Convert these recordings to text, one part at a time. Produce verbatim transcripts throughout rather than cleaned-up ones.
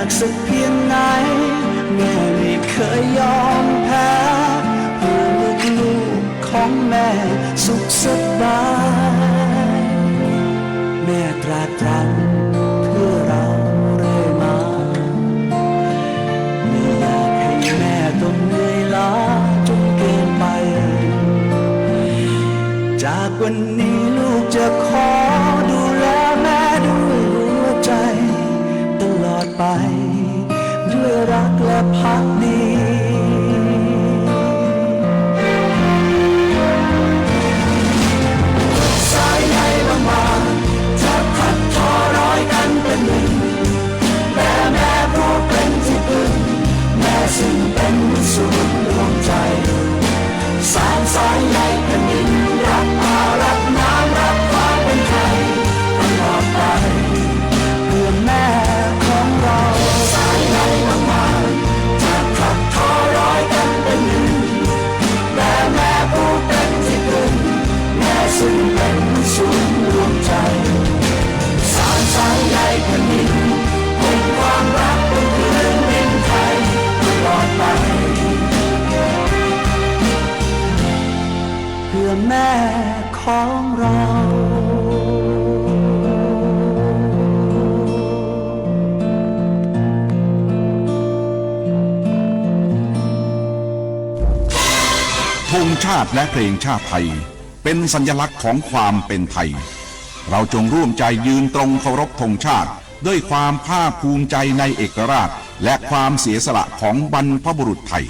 หนักสักเพียงไหน แม่ไม่เคยยอมแพ้ เพื่อลูกๆของแม่สุขสบาย แม่ตรากตรำเพื่อเราเรื่อยมา ไม่อยากให้แม่ต้องเหนื่อยล้าจนเกินไป จากวันนี้ลูกจะขอดูแลแม่ด้วยหัวใจตลอดไป ด้วยรักและภักดี สายใยบางๆ จะถักทอร้อยกันเป็นหนึ่ง และแม่ผู้เป็นที่พึ่ง แม่ซึ่งเป็นศูนย์รวมใจ สานสายใยแผ่นดิน รักป่ารักน้ำ รักความเป็นไทยตลอดไป เพื่อแม่ของเรา สายใยมากมาย จะถักทอร้อยกันเป็นหนึ่ง และแม่ผู้เป็นที่พึ่ง แม่ซึ่งเป็นศูนย์รวมใจ สานสายใยแผ่นดิน คงความรักบนพื้นดินไทยตลอดไป เพื่อแม่ของเรา ธงชาติและเพลงชาติไทย เป็นสัญลักษณ์ของความเป็นไทย เราจงร่วมใจยืนตรงเคารพธงชาติ ด้วยความภาคภูมิใจในเอกราช และความเสียสละของบรรพบุรุษไทย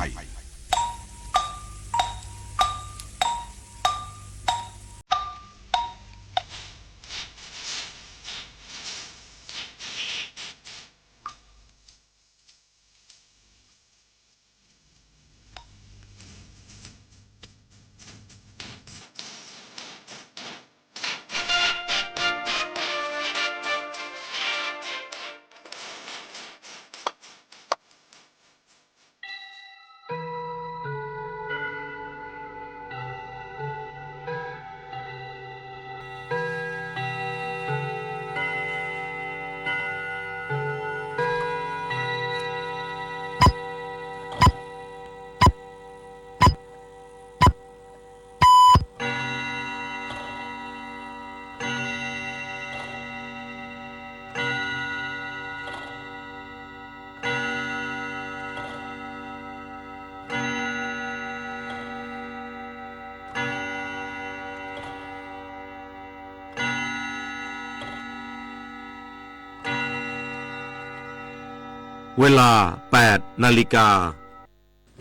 เวลา แปดนาฬิกา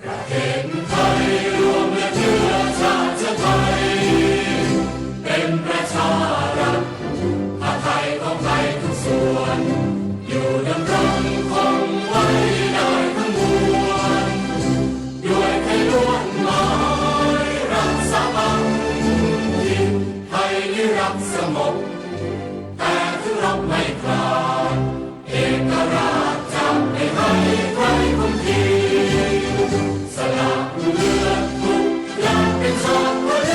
ประเทศไทยรวมและเชื้อชาติไทย เป็นประชารัฐ ผ้าไทยของไทยทุกส่วน อยู่ดำรงคงไว้ได้ทั้งมวล ด้วยไทยล้วนหมายรักสามัคคี ไทยนิรักสงบ แต่ถึงรบไม่ขาด เอกราชจะไม่ให้ใครคุมขีด สละเลือดทุกหยาดเป็นชาติทะเล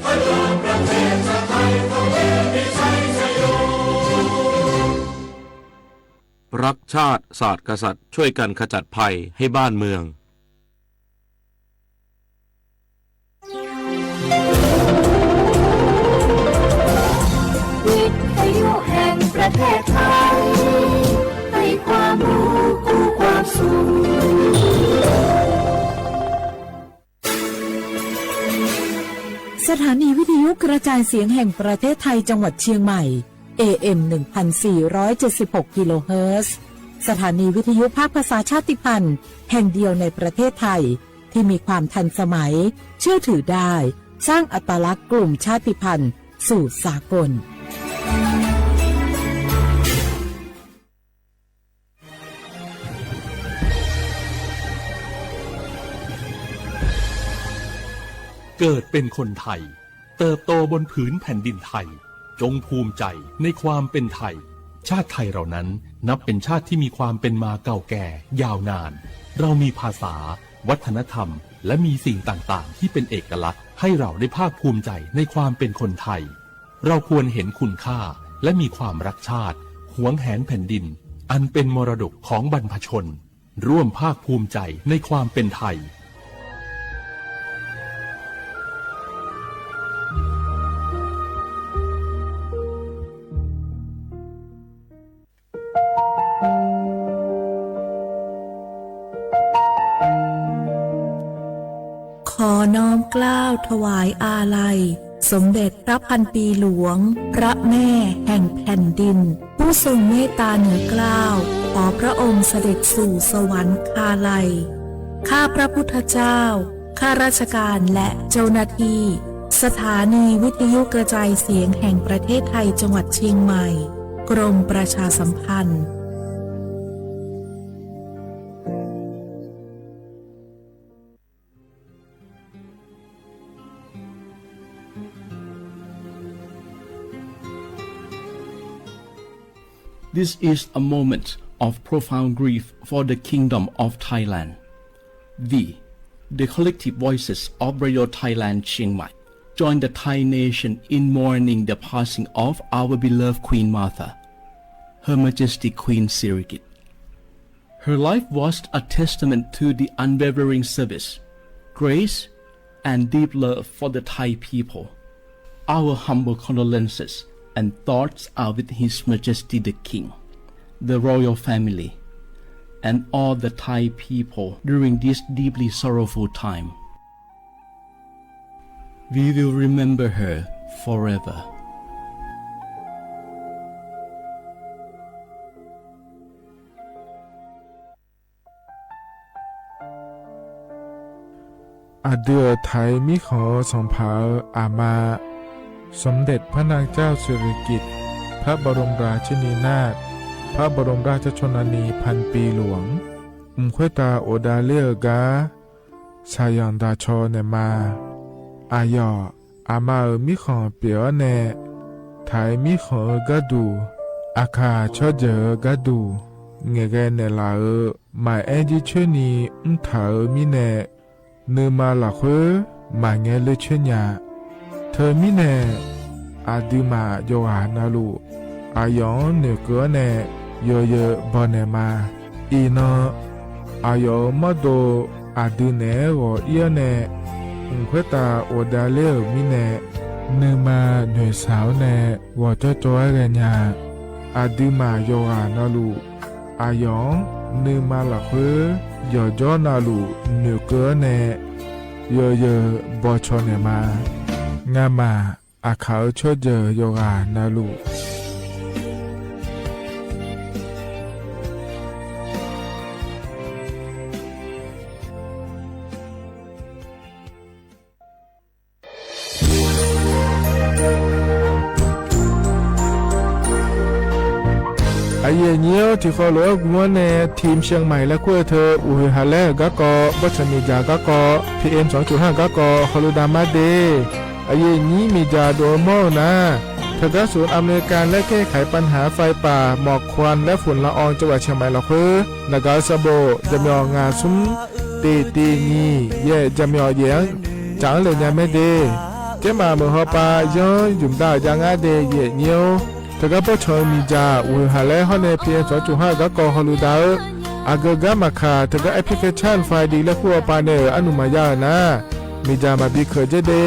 พระยอมประเทศชาติไทยทวีมีชัยชโย รักชาติ ศาสตร์ กษัตริย์ ช่วยกันขจัดภัยให้บ้านเมือง วิทยุแห่งประเทศไทย ให้ความรู้คู่ความสุข สถานีวิทยุกระจายเสียงแห่งประเทศไทยจังหวัดเชียงใหม่ เอเอ็ม หนึ่งพันสี่ร้อยเจ็ดสิบหก กิโลเฮิรตซ์ สถานีวิทยุภาคภาษาชาติพันธุ์แห่งเดียวในประเทศไทย ที่มีความทันสมัย เชื่อถือได้ สร้างอัตลักษณ์กลุ่มชาติพันธุ์สู่สากล เกิดเป็นคนไทย เติบโตบนผืนแผ่นดินไทย จงภูมิใจในความเป็นไทย ชาติไทยเรานั้นนับเป็นชาติที่มีความเป็นมาเก่าแก่ยาวนาน เรามีภาษา วัฒนธรรม และมีสิ่งต่างๆ ที่เป็นเอกลักษณ์ให้เราได้ภาคภูมิใจในความเป็นคนไทย เราควรเห็นคุณค่าและมีความรักชาติ หวงแหนแผ่นดิน อันเป็นมรดกของบรรพชน ร่วมภาคภูมิใจในความเป็นไทย ขอน้อมเกล้าถวายอาลัย สมเด็จพระพันปีหลวง พระแม่แห่งแผ่นดิน ผู้ทรงเมตตาเหนือเกล้า ขอพระองค์เสด็จสู่สวรรคาลัย ข้าพระพุทธเจ้า ข้าราชการและเจ้าหน้าที่ สถานีวิทยุกระจายเสียงแห่งประเทศไทย จังหวัดเชียงใหม่ กรมประชาสัมพันธ์ This is a moment of profound grief for the Kingdom of Thailand. We, the collective voices of Radio Thailand Chiang Mai, join the Thai nation in mourning the passing of our beloved Queen Mother, Her Majesty Queen Sirikit. Her life was a testament to the unwavering service, grace, and deep love for the Thai people. Our humble condolences and thoughts are with His Majesty the King, the royal family, and all the Thai people during this deeply sorrowful time. We will remember her forever. Aqdui-euq Taiq mirkhanq-eu sanqpaq-euq aqma, สมเด็จพระนางเจ้าสิริกิติ์ พระบรมราชินีนาถ พระบรมราชชนนีพันปีหลวง mq khoertav ghofdav ler-eu gar shaqyanq daqcaw naeqma. Aqyawf aqma-euq mirkhanq pyeuf-awr nae, Taiq mirkhanq-eu gharduq, aqkaq tsawrjeuq-eu gharduq ngaeqghae naeqlaf-euq maqaer jircoer ni mrtaq-euq mirnae, nuima lafkhoer maqngae ler coer nya. Teumirnae, aqduimaf yawqghaq navluf, aqyawf-anr noeqkeuv-awr nae yawzeu bawnaeq ma. Iqnan, aqyawf-euq mawrdo aqdui naeq-aer ghawq ir-awr nae, mq khoertav ghofdav ler-euq mirnae, nuima noeqshaq-awr nae ghawqjawr jawr-aer ghaenya. Aqduimaf yawqghaq navluf, aqyawf-anr nuima lafkhoer yawqjawr navluf noeqkeuv-awr nae, yawzeu bawcaw naeqma. Ngamaf aqkaq-euq tsawrjeuq yawqghaq navluf, aqyuif aqnyir-awr, tiqkhawf lof-aer gmr-awr nae ทีมเชียงใหม่ laer kur-eu teu uqhoeq haq laer-euq garkawv, bawrtsanq miqdzaq garkawv, PM สองจุดห้า garkawv hawluf dav mar de. Aqyuif aqnyir miqdzaq dov-eu mawr-eu nar, teugar ศูนย์อำนวยการแก้ไขปัญหาไฟป่าหมอกควันและฝุ่นละออง จังหวัดเชียงใหม่ lafkhoer naqgaq-eu sanqbof jaqmyawf ngaq smr tiq tiq nyiq yaef jaqmyawf yaef-anr caf-anr le nya mae de. Tsermaf meuq hawpav yanr ymq dav-euq jav ngar de, aqyuif aqnyir-or. Teugar bawrtsanq-eu miqdzaq uqhoeq haq laer hawr nae PM สองจุดห้า garkawv hawluf dav-eu, aqgeu gar maqkaq teugar application ไฟดี laer kur hawpav nae-euq arnuq maqya-euq nar, miqdzaq maqbi keuq dzer de.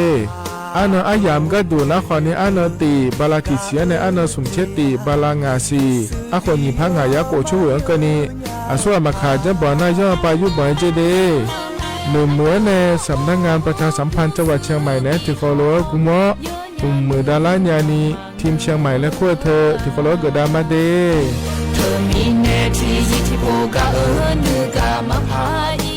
Arnan aryamq gharduq nar khawf ni arnan tiq bala tiq siq-anr nae arnan smq tser tiq bala ngaq siq, arkhof nyiq par ngaq yar khof tsawrhuiq-anr keuvni, aqsur ghaq maqkaq janrbanq nar yanr-eu pav yurbanq-aer dzer de. Noeqmuiq-anr nae สำนักงานประชาสัมพันธ์จังหวัดเชียงใหม่ naeq-aer tiqkhawf lof-aer gmr-awr, mqmuiq dav lar nyani ทีมเชียงใหม่ laer kur-eu teu tiqkhawf lof-aer geufdav mar de. Teumirnae tiqzir tiqpov gaq-eu nuigaq maqpar-ir.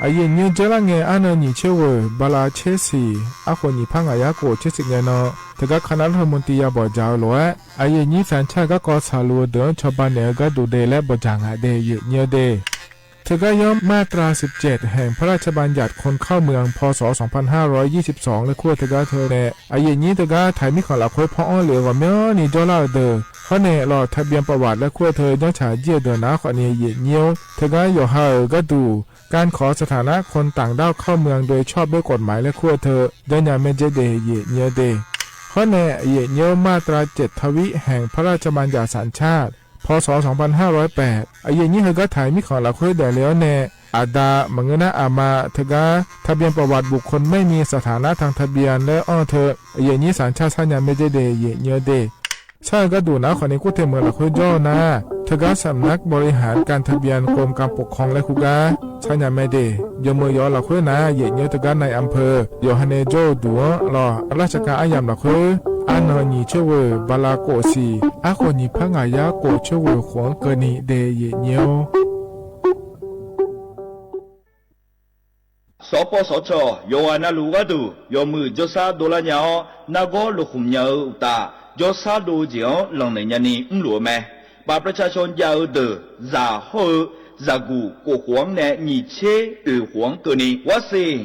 Aqyuif aqnyir janrlar ngae arnan nyiq tser ghoeq bala tser siq, arkhof nyiq par ngaq yar khof tser siq ngae nan, teugar kanav lawr heumo tiq ya bawq dzaq-eu lof-aer, aqyuif aqnyir สัญชาติ garkawv tsaqluf-eu deuq-anr cawba naeq-eu gharduq de laer bawqdzaq ngaq de, aqyuif aqnyir-eu de. Teugar yanr มาตราสิบเจ็ด แห่งพระราชบัญญัติคนเข้าเมือง พ.ศ. สองพันห้าร้อยยี่สิบสอง laer kur-eu teugar teu nae, aqyuif aqnyir teugar Taiq mirkhanq lafkhoer paw-anr lef-eu ghawqmyanrni jawrlar-eu deuq, hawr nae ลงทะเบียนประวัติ laer kur-eu teu janrtsaq jir-eu deuq nar khawf ni, aqyuif aqnyir-or. Teugar yawqha-euq gharduq การขอสถานะคนต่างด้าวเข้าเมืองโดยชอบด้วยกฎหมาย laer kur-eu teu janrnya mae dzer de, aqyuif aqnyir-eu de. Hawr nae aqyuif aqnyir-awr มาตราเจ็ดทวีตแห่งพระราชบัญญัติสัญชาติ พ.ศ. สองพันห้าร้อยแปด aqyuif aqnyir heugar taq-euq mirkhanq lafkhoer daefle-awr nae, aqda maqngeur nar aqma teugar ทะเบียนประวัติบุคคลไม่มีสถานะทางทะเบียน laer anr-eu teu aqyuif aqnyir สัญชาติ sharnya mae de de aqyuif aqnyir-awr de. Sar-eu gharduq nar khawfni kurteu meuq lafkhoer jawr-eu nar, teugar สำนักบริหารการทะเบียนกรมการปกครอง laer hu gar sharnya mae de. Yawmeuq yawf-eu lafkhoer nar, aqyuif aqnyir teugar นายอำเภอ yawqha nae jawr-eu duq-anr lawq, ราชการ aryamq lafkhoer arnan nyiq tser ghoeq bala kof siq, arkhof nyiq par ngaq yar kof tser ghoeq khof-anr keuvni de aqyuif aqnyir-awr. สปสช. yawqghaq navluf gharduq yawmuiq jawrshar dovlar nya-awr, nargawr lofkhmq nya-eu uqtaf, jawrshar dov-eu jeq-anr lanqnaeq nyani mrluf-eu mae. บัตรประชาชน jav-eu deuq zaq hawr-eu zaqguq kof khof-anr nae nyiq tser oeq khof-anr keuvni, วัคซีน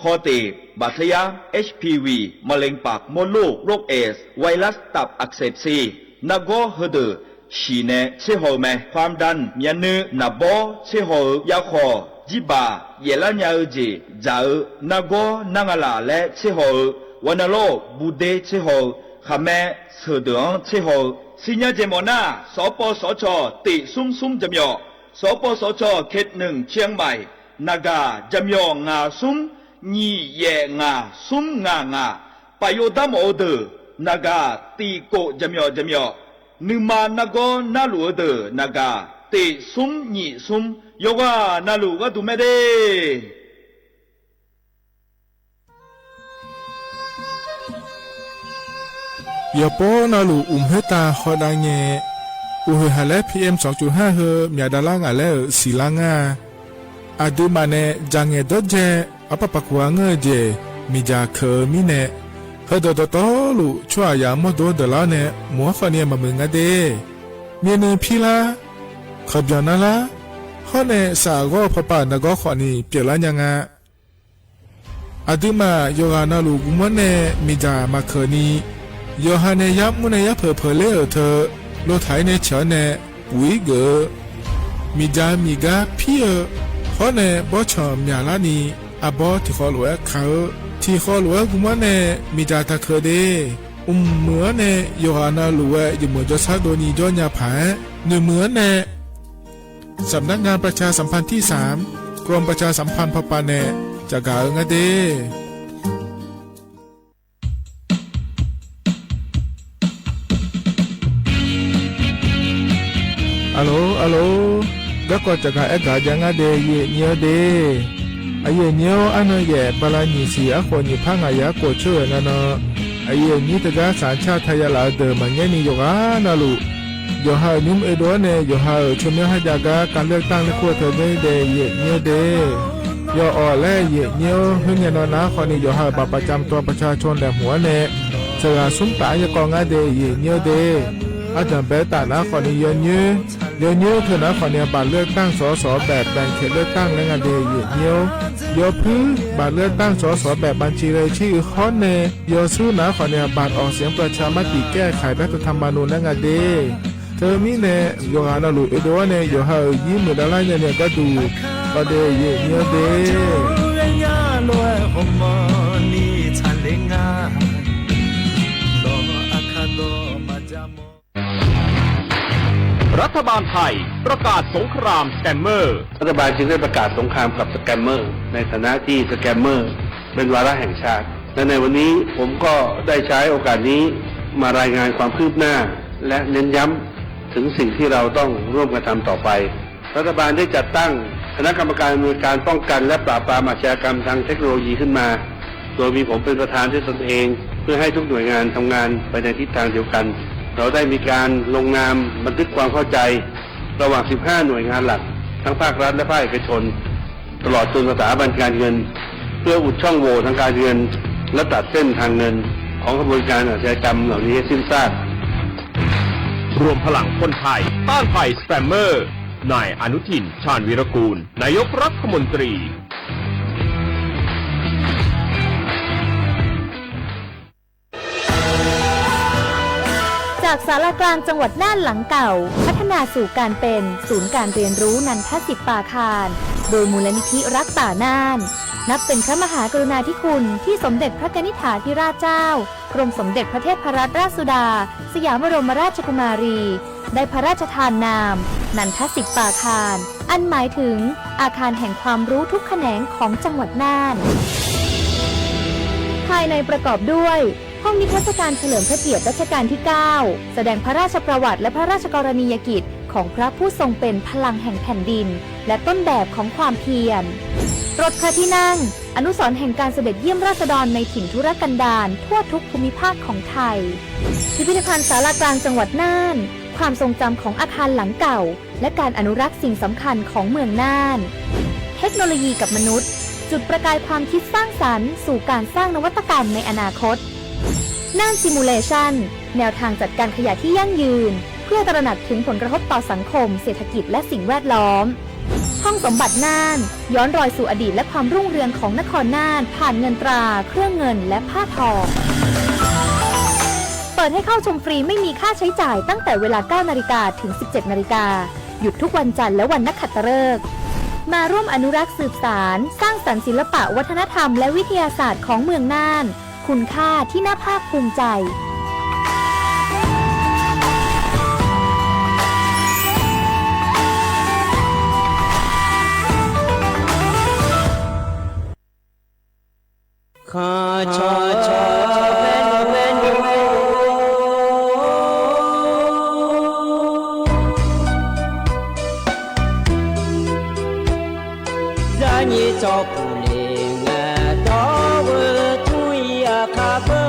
คอเตะ บาดทะยัก เอชพีวี มะเร็งปากมดลูก โรคเอดส์ ไวรัสตับอักเสบซี nargawr heudeuq shiq nae tser haw-eu mae. ความดัน myavnuiv naqbawr tser haw-eu yarkhawq, jirbaq yaeflar nya-eu jeq dzaq-eu nargawr nar nga laf laer tser haw-eu, วัณโรค buder tser haw-eu, khaqmae sheuqdeuq-anr tser haw-eu. Sirnya jeq mawf nar, สปสช. tiq smr smr jaqmyawf, สปสช. เขตหนึ่ง เชียงใหม่ naqgaq jaqmyawf ngaq smr nyiq yaef ngaq smr ngaq ngaq, paf yov dar mawf-eu deuq naqgaq tiq kof jaqmyawf jaqmyawf, nuima nargawr narluf-eu deuq naqgaq tiq smr nyiq smr, yawqghaq navluf gharduq mae de. Yawqpov navluf uqmq khoertav hawdav ngae, uqhoeq haq laer PM สองจุดห้า heu myaq davlar ngaq laer-euq siqlar ngar-a. Aqduimaf nae dzaq ngaeq dawrdzae arpar paq kuq-a ngeur-eu jeq miqdzaq keuq-eu mirnae, heudeuq dawqtawvluf tsawrhaqzaq-euq mawrdo-anr deuqlar-awr nae mq-anr khawfni maqmuiq nga de. Myavnuiv pirlar, kawqbyanq narlar, hawr nae saf ghawr-eu pawpav-euq nargawr khawfni pyeuflar nya nga. Aqduimaf yawqghaq navluf guvmawr nae miqdzaq maqkeuq ni, yawqha nae yarmr nae yarpeuq peuq ler-euq teu, lotaq-ir nae ciq-awr nae puq-ir geuf-eu, miqdzaq miqgar pir-eu, hawr nae bawrtsanq myaqlar ni, arbawr tiqkhawv lof-aer kaq-eu, tiqkhawv lof-aer guvmawr nae miqdzaq taqkeuq de. Mqmuiq-anr nae yawqghaq navluf-aer jeqmeuq jawrshar dovni jawr nya paq-aer, noeqmuiq-anr nae สำนักงานประชาสัมพันธ์ที่สาม กรมประชาสัมพันธ์ pawpav nae caqgaq-eu ngar de. Aqloq aqloq, garkawv caqgaq aergaq jav ngar de aqyuif aqnyir-awr de. Aqyuif aqnyir-awr, arnan yaef bala nyiq siq arkhof nyiq par ngaq yar kof tser-euq nga nan, aqyuif aqnyir teugar สัญชาติ taqya laf-eu deuq maqngaer ni yawqghaq navluf, yawqha-euq nymr oedov-awr nae yawqha-euq tsawrmyanr kharjav gar การเลือกตั้ง laer kur-eu teu de aqyuif aqnyir-awr de. Yawawq laer aqyuif aqnyir-awr, khoerngae nan nar khawfni yawqha-euq บัตรประจำตัวประชาชน laeqhmq-anr nae sheuqghaq smr taf-anr yaekawv ngar de aqyuif aqnyir-awr de. Ardanqbae taf nar khawfni yawnyoer, yawnyoer teu nar khawfni บัตรเลือกตั้ง ส.ส. แบบแบ่งเขตเลือกตั้ง laer nga de aqyuif aqnyir-awr. Yawpuir บัตรเลือกตั้ง ส.ส. แบบบัญชีรายชื่อ hawr nae yawshuir nar khawfni บัตรออกเสียงประชามติแก้ไขรัฐธรรมนูญ laer nga de. Teumirnae yawqghaq navluf oedov-awr nae yawqha-euq yir muiq davlar nyani-eu gharduq, aqde aqyuif aqnyir-awr de. Aqyuif aqnyir-awr, รัฐบาลไทยประกาศสงครามสแกมเมอร์ รัฐบาลจึงได้ประกาศสงครามกับสแกมเมอร์ ในฐานะที่สแกมเมอร์เป็นวาระแห่งชาติ และในวันนี้ผมก็ได้ใช้โอกาสนี้มารายงานความคืบหน้า และเน้นย้ำถึงสิ่งที่เราต้องร่วมกันทำต่อไป รัฐบาลได้จัดตั้งคณะกรรมการอำนวยการป้องกันและปราบปรามอาชญากรรมทางเทคโนโลยีขึ้นมา โดยมีผมเป็นประธานด้วยตนเอง เพื่อให้ทุกหน่วยงานทำงานไปในทิศทางเดียวกัน เราได้มีการลงนามบันทึกความเข้าใจ ระหว่าง สิบห้า หน่วยงานหลัก ทั้งภาครัฐและภาคเอกชน ตลอดจนสถาบันการเงิน เพื่ออุดช่องโหว่ทางการเงิน และตัดเส้นทางเงินของขบวนการอาชญากรรมเหล่านี้ให้สิ้นซาก รวมพลังคนไทยต้านภัยสแกมเมอร์ นายอนุทิน ชาญวีรกูล นายกรัฐมนตรี จากศาลากลางจังหวัดน่านหลังเก่า พัฒนาสู่การเป็นศูนย์การเรียนรู้นันทสิทธิ์ปาคาร โดยมูลนิธิรักป่าน่าน นับเป็นพระมหากรุณาธิคุณที่สมเด็จพระกนิษฐาธิราชเจ้า กรมสมเด็จพระเทพรัตนราชสุดา สยามบรมราชกุมารี ได้พระราชทานนาม นันทศิปปาคาร อันหมายถึงอาคารแห่งความรู้ทุกแขนงของจังหวัดน่าน ภายในประกอบด้วย ห้องนิทรรศการเฉลิมพระเกียรติรัชกาลที่เก้า แสดงพระราชประวัติและพระราชกรณียกิจของพระผู้ทรงเป็นพลังแห่งแผ่นดิน และต้นแบบของความเพียร รถพระที่นั่ง อนุสรณ์แห่งการเสด็จเยี่ยมราษฎรในถิ่นทุรกันดารทั่วทุกภูมิภาคของไทย พิพิธภัณฑ์ศาลากลางจังหวัดน่าน ความทรงจำของอาคารหลังเก่า และการอนุรักษ์สิ่งสำคัญของเมืองน่าน เทคโนโลยีกับมนุษย์ จุดประกายความคิดสร้างสรรค์สู่การสร้างนวัตกรรมในอนาคต น่าน Simulation แนวทางจัดการขยะที่ยั่งยืน เพื่อตระหนักถึงผลกระทบต่อสังคม เศรษฐกิจ และสิ่งแวดล้อม ห้องสมบัติน่าน ย้อนรอยสู่อดีตและความรุ่งเรืองของนครน่าน ผ่านเงินตรา เครื่องเงิน และผ้าทอ เปิดให้เข้าชมฟรีไม่มีค่าใช้จ่ายตั้งแต่เวลา เก้านาฬิกา ถึง สิบเจ็ดนาฬิกา หยุดทุกวันจันทร์และวันนักขัตฤกษ์ มาร่วมอนุรักษ์สืบสาน สร้างสรรค์ศิลปะวัฒนธรรมและวิทยาศาสตร์ของเมืองน่าน คุณค่าที่น่าภาคภูมิใจ Zaqnyiq tsawrpuq le ngae dawr-eu tmr-ir aqkar beu.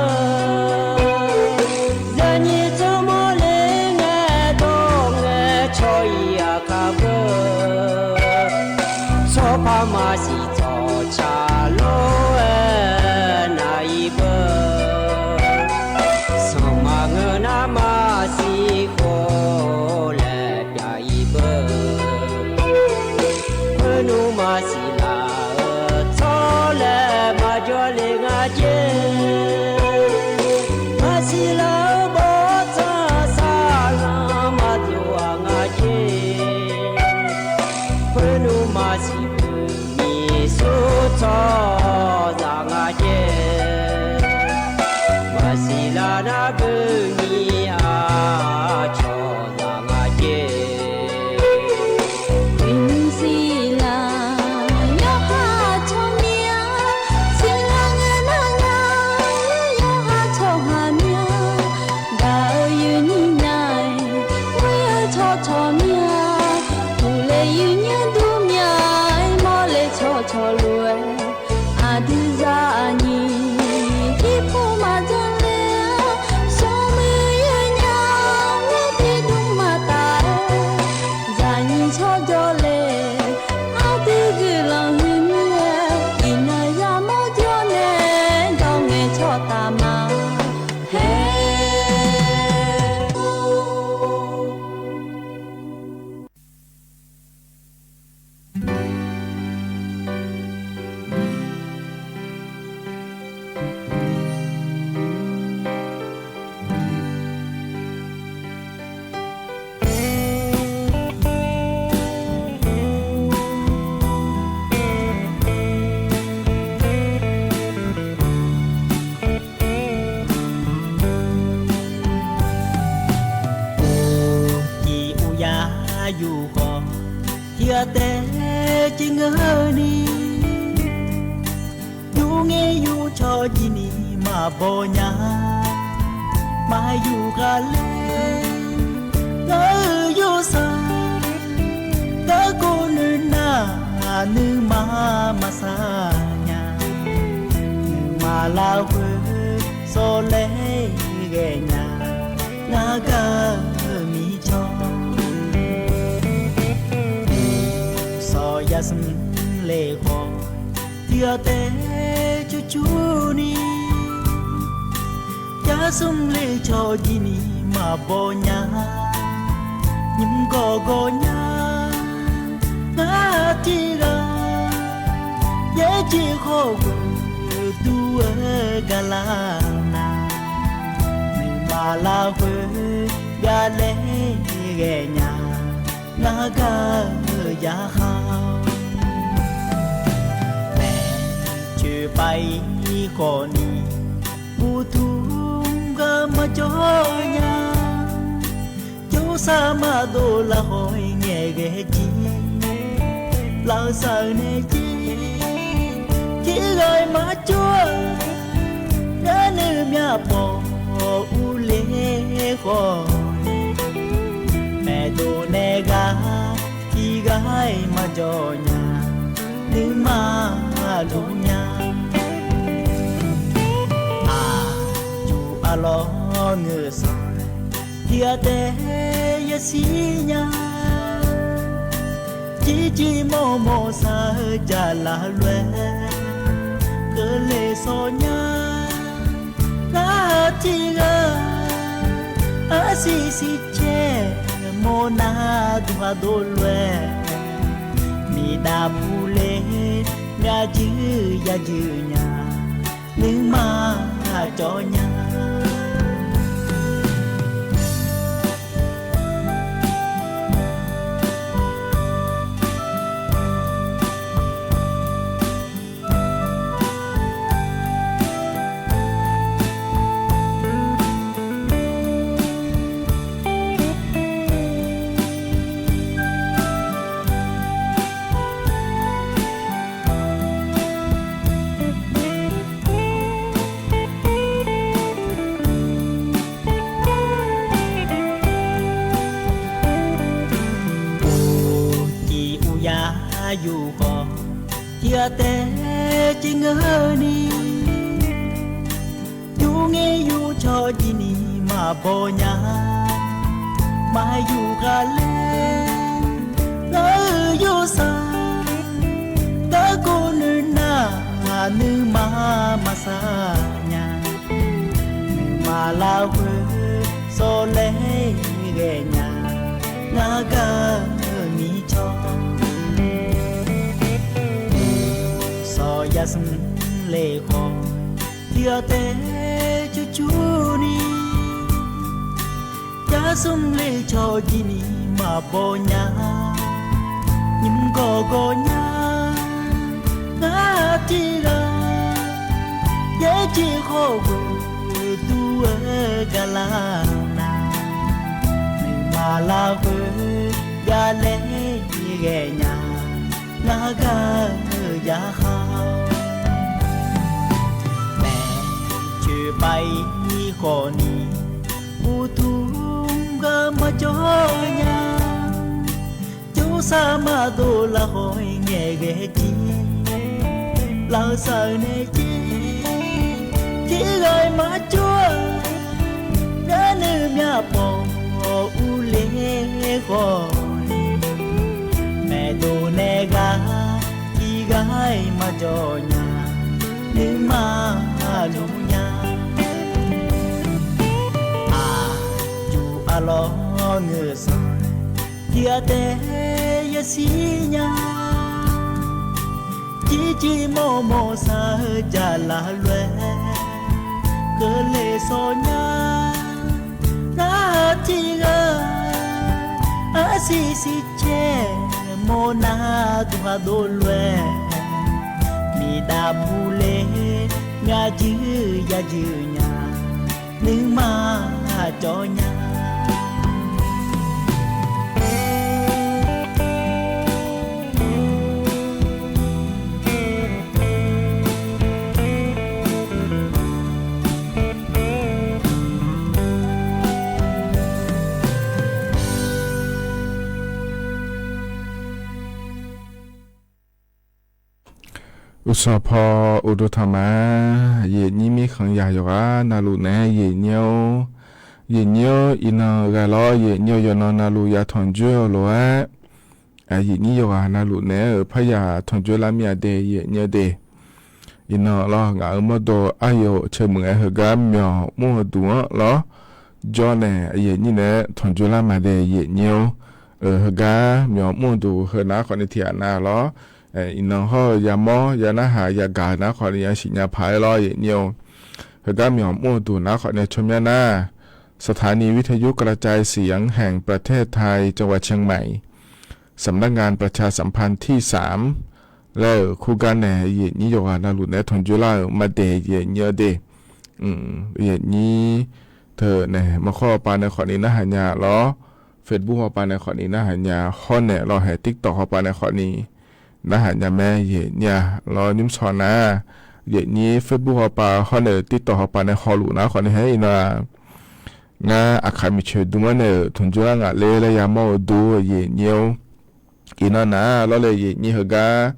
Zaqnyiq tsawrmawr le ngae dawr ngae cawq-ir aqkar beu. Tsawrpar maqsiq tsawqtsaq lor-aer nav-ir beu. Sanqma ngeur nar maqsiq khof laer pyav-ir beu. Khoernmr maqsiq laf-eu tsawrlaer maqjawr le nga jer. Maqsiq laf-eu bawrtsanq saqlanq maqdov-aq nga jer. Khoernmr maqsiq beu nyiqsur tsawrhaqzaq nga jer. Maqsiq laf nar beu nyiq aqcawq zaq nga jer. Siqlar yawqha tsawrmyanr, siqlar ngae nar nga, yawqha tsawrhaq myanr. Gaq-eu yuifnyir nya-aer, muir-eu tsawrcawq myanr, uqle yuifnyir dur myanr-aer, mawrle tsawrcawq lof-aer, aqdui zaqnyiq irpov maqdzanr ler-a, smrmuiq yawnya-aer tiqdmr maqtaf-aer, zaqnyiq tsawrjawr le, aqdui guiqlanq huiq mir-aer, iqnan yamawr jawr nae, dawr ngae tsawrtaf ma haer. Uqcif uqyaf yuf khawf, tiq ghaq taef civ ngeur ni. Yur ngae yur cawq jir ni maqbaw nya. Maqyur ghaq ler, ngaq-euq yawsar garkawv noeq nar, nuima maqsar nya. Nuima larkhoer sawrlaer ghaenya, ngar gaq-eu mircawr. Sawq yasmr le khawf, tiq ghaq taef cur cur ni. Yasmr le cawq jir ni maqbaw nya. Nymr gawq gawq nya, ngar tiq ghaq yaerjeq khawf ghoe dur-eu gaqlar nar, nuima larkhoer byavlaer ghaenya, ngar gaq-eu yarkhaq-awr. Mae pav-ir khawf ni, uqduq gar maqjawr nya. Jawrsar maqdov lafkhawf-iq ngaeqghae jir, lafsaq-eu nae jir, jirghaq-iq maqjawr-eu, ngar nuimyaq pawf urler khawf, maeqdov nae ghaq tiqghaq-iq maqjawr nya, nuima luf nya. Aqyuif aqlawr ngeur sanq, tiqghaq taef yashir nya. Jirjir mawrmawr sar-eu jaqlaf lof-aer, keuvle shawr nya. Ngar tiqghaq arsiq siqcaer mawrnar duqhaq dov lof-aer, miqdav puler myavjuir yajur nya, nuima cawv nya. Uqcif uqyar yuf khawf, tiqghaq taef jir ngeur ni, yur ngir yur cawv jir ni maqbaw nya. Maqyuf khaqler, ngar-euq yawrsaq, garkawv nuinar nuima maqsar nya. Nuima larkhoer sawrlaer ghae nya, ngar gar-eu mircawr, sawq yasmr le khawf, tiqghaq taef jurjur ni, yasmr le cawv jir ni maqbaw nya. Nymr gawqgawv nya, ngar tiqghaq yaerjeq khawf ghoeq dur-aer gaqlar nar, nuima larkhoer yalaer ghae nya, ngar gar-eu yarkhaq. Maeqtsoeq pav-ir khawf ni, uqduq gar maqjawr nya. Jawrsar maqdov lafkhawf-iq ngaeqghae jir, lafsaq-eu nae jir, jirghaq-iq maqjawr-eu, ngar nuimyaq pawf urler khawf, maeqdov nae ghaq tiqghaq-iq maqjawr nya, nuima luf nya. Aqyuif aqlawr ngeur sanq, tiqghaq taef yashir nya. Jirjir mawrmawr sar-eu jaqlaf lof-aer, keuvle shawr nya. Ngar tiqghaq arsiq siqcaer mawrnar duqhaq dov lof-aer, miqdav puler myavjuir yajur nya, nuima cawv nya. Uqsawq paw uqduq tanqma, aqyuif aqnyir mirkhanq yaq yawqghaq navluf naeq-aer aqyuif aqnyir-or, aqyuif aqnyir-or, iqnan ghaq lawr aqyuif aqnyir-or, yawqnan navluf ya tanqjoer-eu lof-aer, aqyuif aqnyir yawqghaq navluf naeq-aer-euq parya tanqjoer lar mir-a de, aqyuif aqnyir de. Iqnan lawr, ngaq-euq mawrdo aryawf caemuiq-aer heugar myawq mr-eu duq-anr lawr, jawr nae aqyuif aqnyir naeq-aer tanqjoer lar ma de, aqyuif aqnyir-or. Heugar myawq mr-eu duq heu nar khawf ni tiqghaq nav lawr, iqnan hawr-eu yamawr ya narhaq yagaq nar khawf ni yasiq nya paq-aer lawr, aqyuif aqnyir-or. Heugar myawq mr-eu duq nar khawf nae tsawrmyanr nar, สถานีวิทยุกระจายเสียงแห่งประเทศไทย จังหวัดเชียงใหม่ สำนักงานประชาสัมพันธ์ที่สาม laer-euq khoergar nae yaeqnyir yawqghaq navluf naeq-aer tanqjoer lar-euq maqdaeq yaeqnyir-eu de. Yaeqnyir teu nae maqkhawr hawpav nae khawfni narhaq nya lawr, Facebook hawpav nae khawfni narhaq nya hawr nae lawr, hae TikTok hawpav nae khawfni narhaq nya mae yaeqnyir-a lawr, nymrshawq nar, yaeqnyir Facebook hawpav hawr nae TikTok hawpav nae hawluf nar khawfni haer iqnan-aq, ngar aqkaq miqcoeq dm-anr nae-euq tanqjoer lar ngaq ler laer yamawr-eu dur yaeqnyir-or. Iqnan nar lawr le yaeqnyir heugar,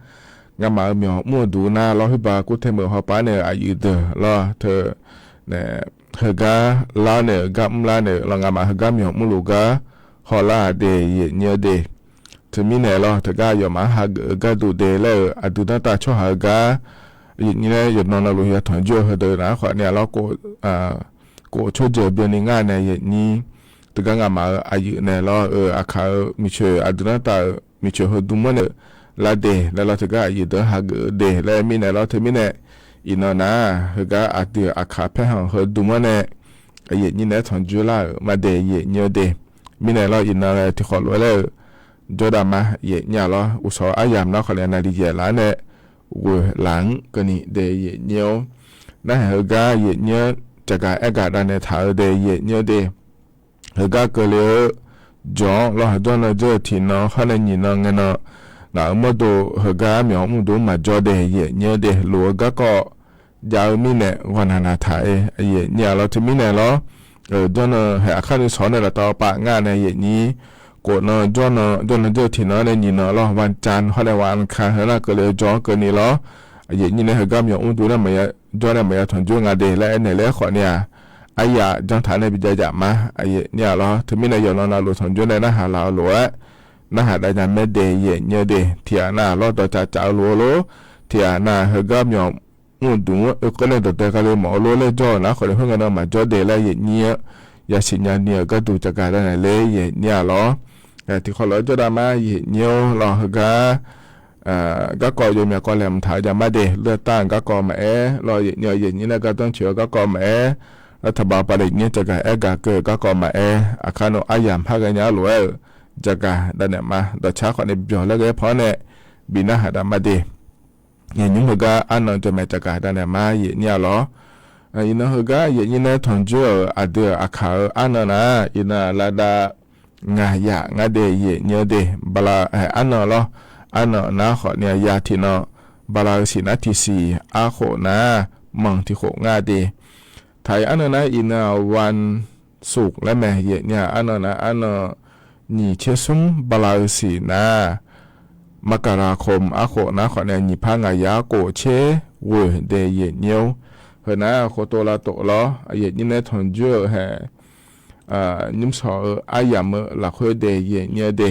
ngamaf-euq myawq mr-eu duq nar lawr, khoerba kurtae meuq hawpav nae-euq aqyuif deuq lawr teu, heugar lar nae-euq gar mr lar nae-euq lawr, ngamaf heugar myawq mrluf gar hawlar-aq de yaeqnyir-eu de. Teumirnae lawr, teugar aqyawfmaf-anr hageuf-eu gharduq de laer-euq aqdui danrtav tsawrhaq-eu gar yaeqnyir nae yawqnan navluf yatanq jur-eu heudeuq nar khawfni-a lawr, kof tsawrjeuq byanni ngar nae yaeqnyir, teugar ngamaf-euq aqyuif nae lawr-euq aqkaq-euq miqcoeq aqdui danrtav-euq miqcoeq heu dm-anr nae-euq lar de laer lawr, teugar aqyuif deuq-anr hageuf-eu de laer mirnae lawr, teumirnae iqnan nar heugar aqdui-euq aqkaq paerkhanq heu dm-anr nae yaeqnyir nae-aer tanqjoer lar-euq maqdaeq yaeqnyir-eu de. Mirnae lawr iqnan laer tiqkhawf lof-aer laer-euq jawrdav ma yaeqnyir-a lawr, uqshawq aryamq nar khawfni naqli yaeqlaf-anr nae ghoeqlaf-anr keuvni de yaeqnyir-or. Narhaq heugar yaeqnyir-anr caqgaq aergaq davnaeq taq-eu de yaeqnyir-eu de. Heugar keuvle-eu jawq-anr lawr, haqjawr nan jawr-eu tiqnan hawr nae nyiq nan ngae nan, ngaq-euq mawrdo heugar myawq mr duq maqjawr de yaeqnyir-eu de. Lof-eu garkawv jav-eu mirnae ghawqnaq naq taq-aer yaeqnyir-a lawr, teumirnae lawr, jawr nan haeq aqkar nuisawq-awr nae laftav pav ngar nae yaeqnyir, kof nan jawr nan jawr nan jawr-eu tiqnan nae nyiq nan lawr, วันจันทร์ hawr nae วันอังคาร heu nar keuvle-eu jawq-anr keuvni lawr, yaeqnyir nae heugar myawq mr duq nae maqya jawr nae maqya tanqjoer nga de laer aernaeq laer khawfni-aq, aryaq janr taq nae bijav jaf ma yaeqnyir-a lawr, teumirnae yawqnan navluf tanqjoer nae narhaq laf-eu lof-aer narhaq dav nya mae de yaeqnyir-eu de. Tiqghaq nav lawr dawqcaf caf-eu lof-eu lor, tiqghaq nav heugar myawq mr-eu duq-anr oekeuv nae dawqdae kali mawf-eu lor laer jawr-eu nar khawfni khoerngae nan maqjawr de laer yaeqnyir-anr yasiq nyani-euq gharduq caqgaq davnaeq ler yaeqnyir-a lawr. Tiqkhawf lof-aer jawrdav ma yaeqnyir-or lawr, heugar garkawv yawmyaq kawv laeqhmq taq-eu jav ma de, เลือกตั้ง garkawv maqaer lawr, yaeqnyir-a yaeqnyir nae gardanr coeq-eu garkawv maqaer, lar taqbaq pavle nyir caqgaq aergaq keuv-eu garkawv maqaer, aqkar nmr aryamq par ghaenya-ar lof-aer-euq jaqgaq davnaeq ma. Dawqcar khawfni byawq laer ghae-aer pan-anr nae bi narhaq dav ma de. Yaeqnymr heugar arnan jamaeq caqgaq davnaeq ma yaeqnyir-a lawr. Iqnan heugar yaeqnyir nae tanqjoer-euq aqdui-euq aqkaq-eu arnan nar, iqnan lavdav ngaq yaf ngar de yaeqnyir-eu de. Bala haeq arnan lawr, arnan nar khawfni ya tiqnan, bala-eu siq nar tiqsiq, arkhof nar manq tiqkhof ngar de. Taq-iq arnan nar iqnan-aq วันศุกร์ laer mae yaeqnyir-a, arnan nar arnan nyiq tser smr bala-eu siq nar มกราคม arkhof nar khawfni nyiq par ngaq yaf-ar kof tser ghoeq de yaeqnyir-or. Heu nar khoftof lavtof lawr, yaeqnyir nae tanqjoer-euq haeq nymrshawq-eu aryamq-eu lafkhoer de yaeqnyir-eu de.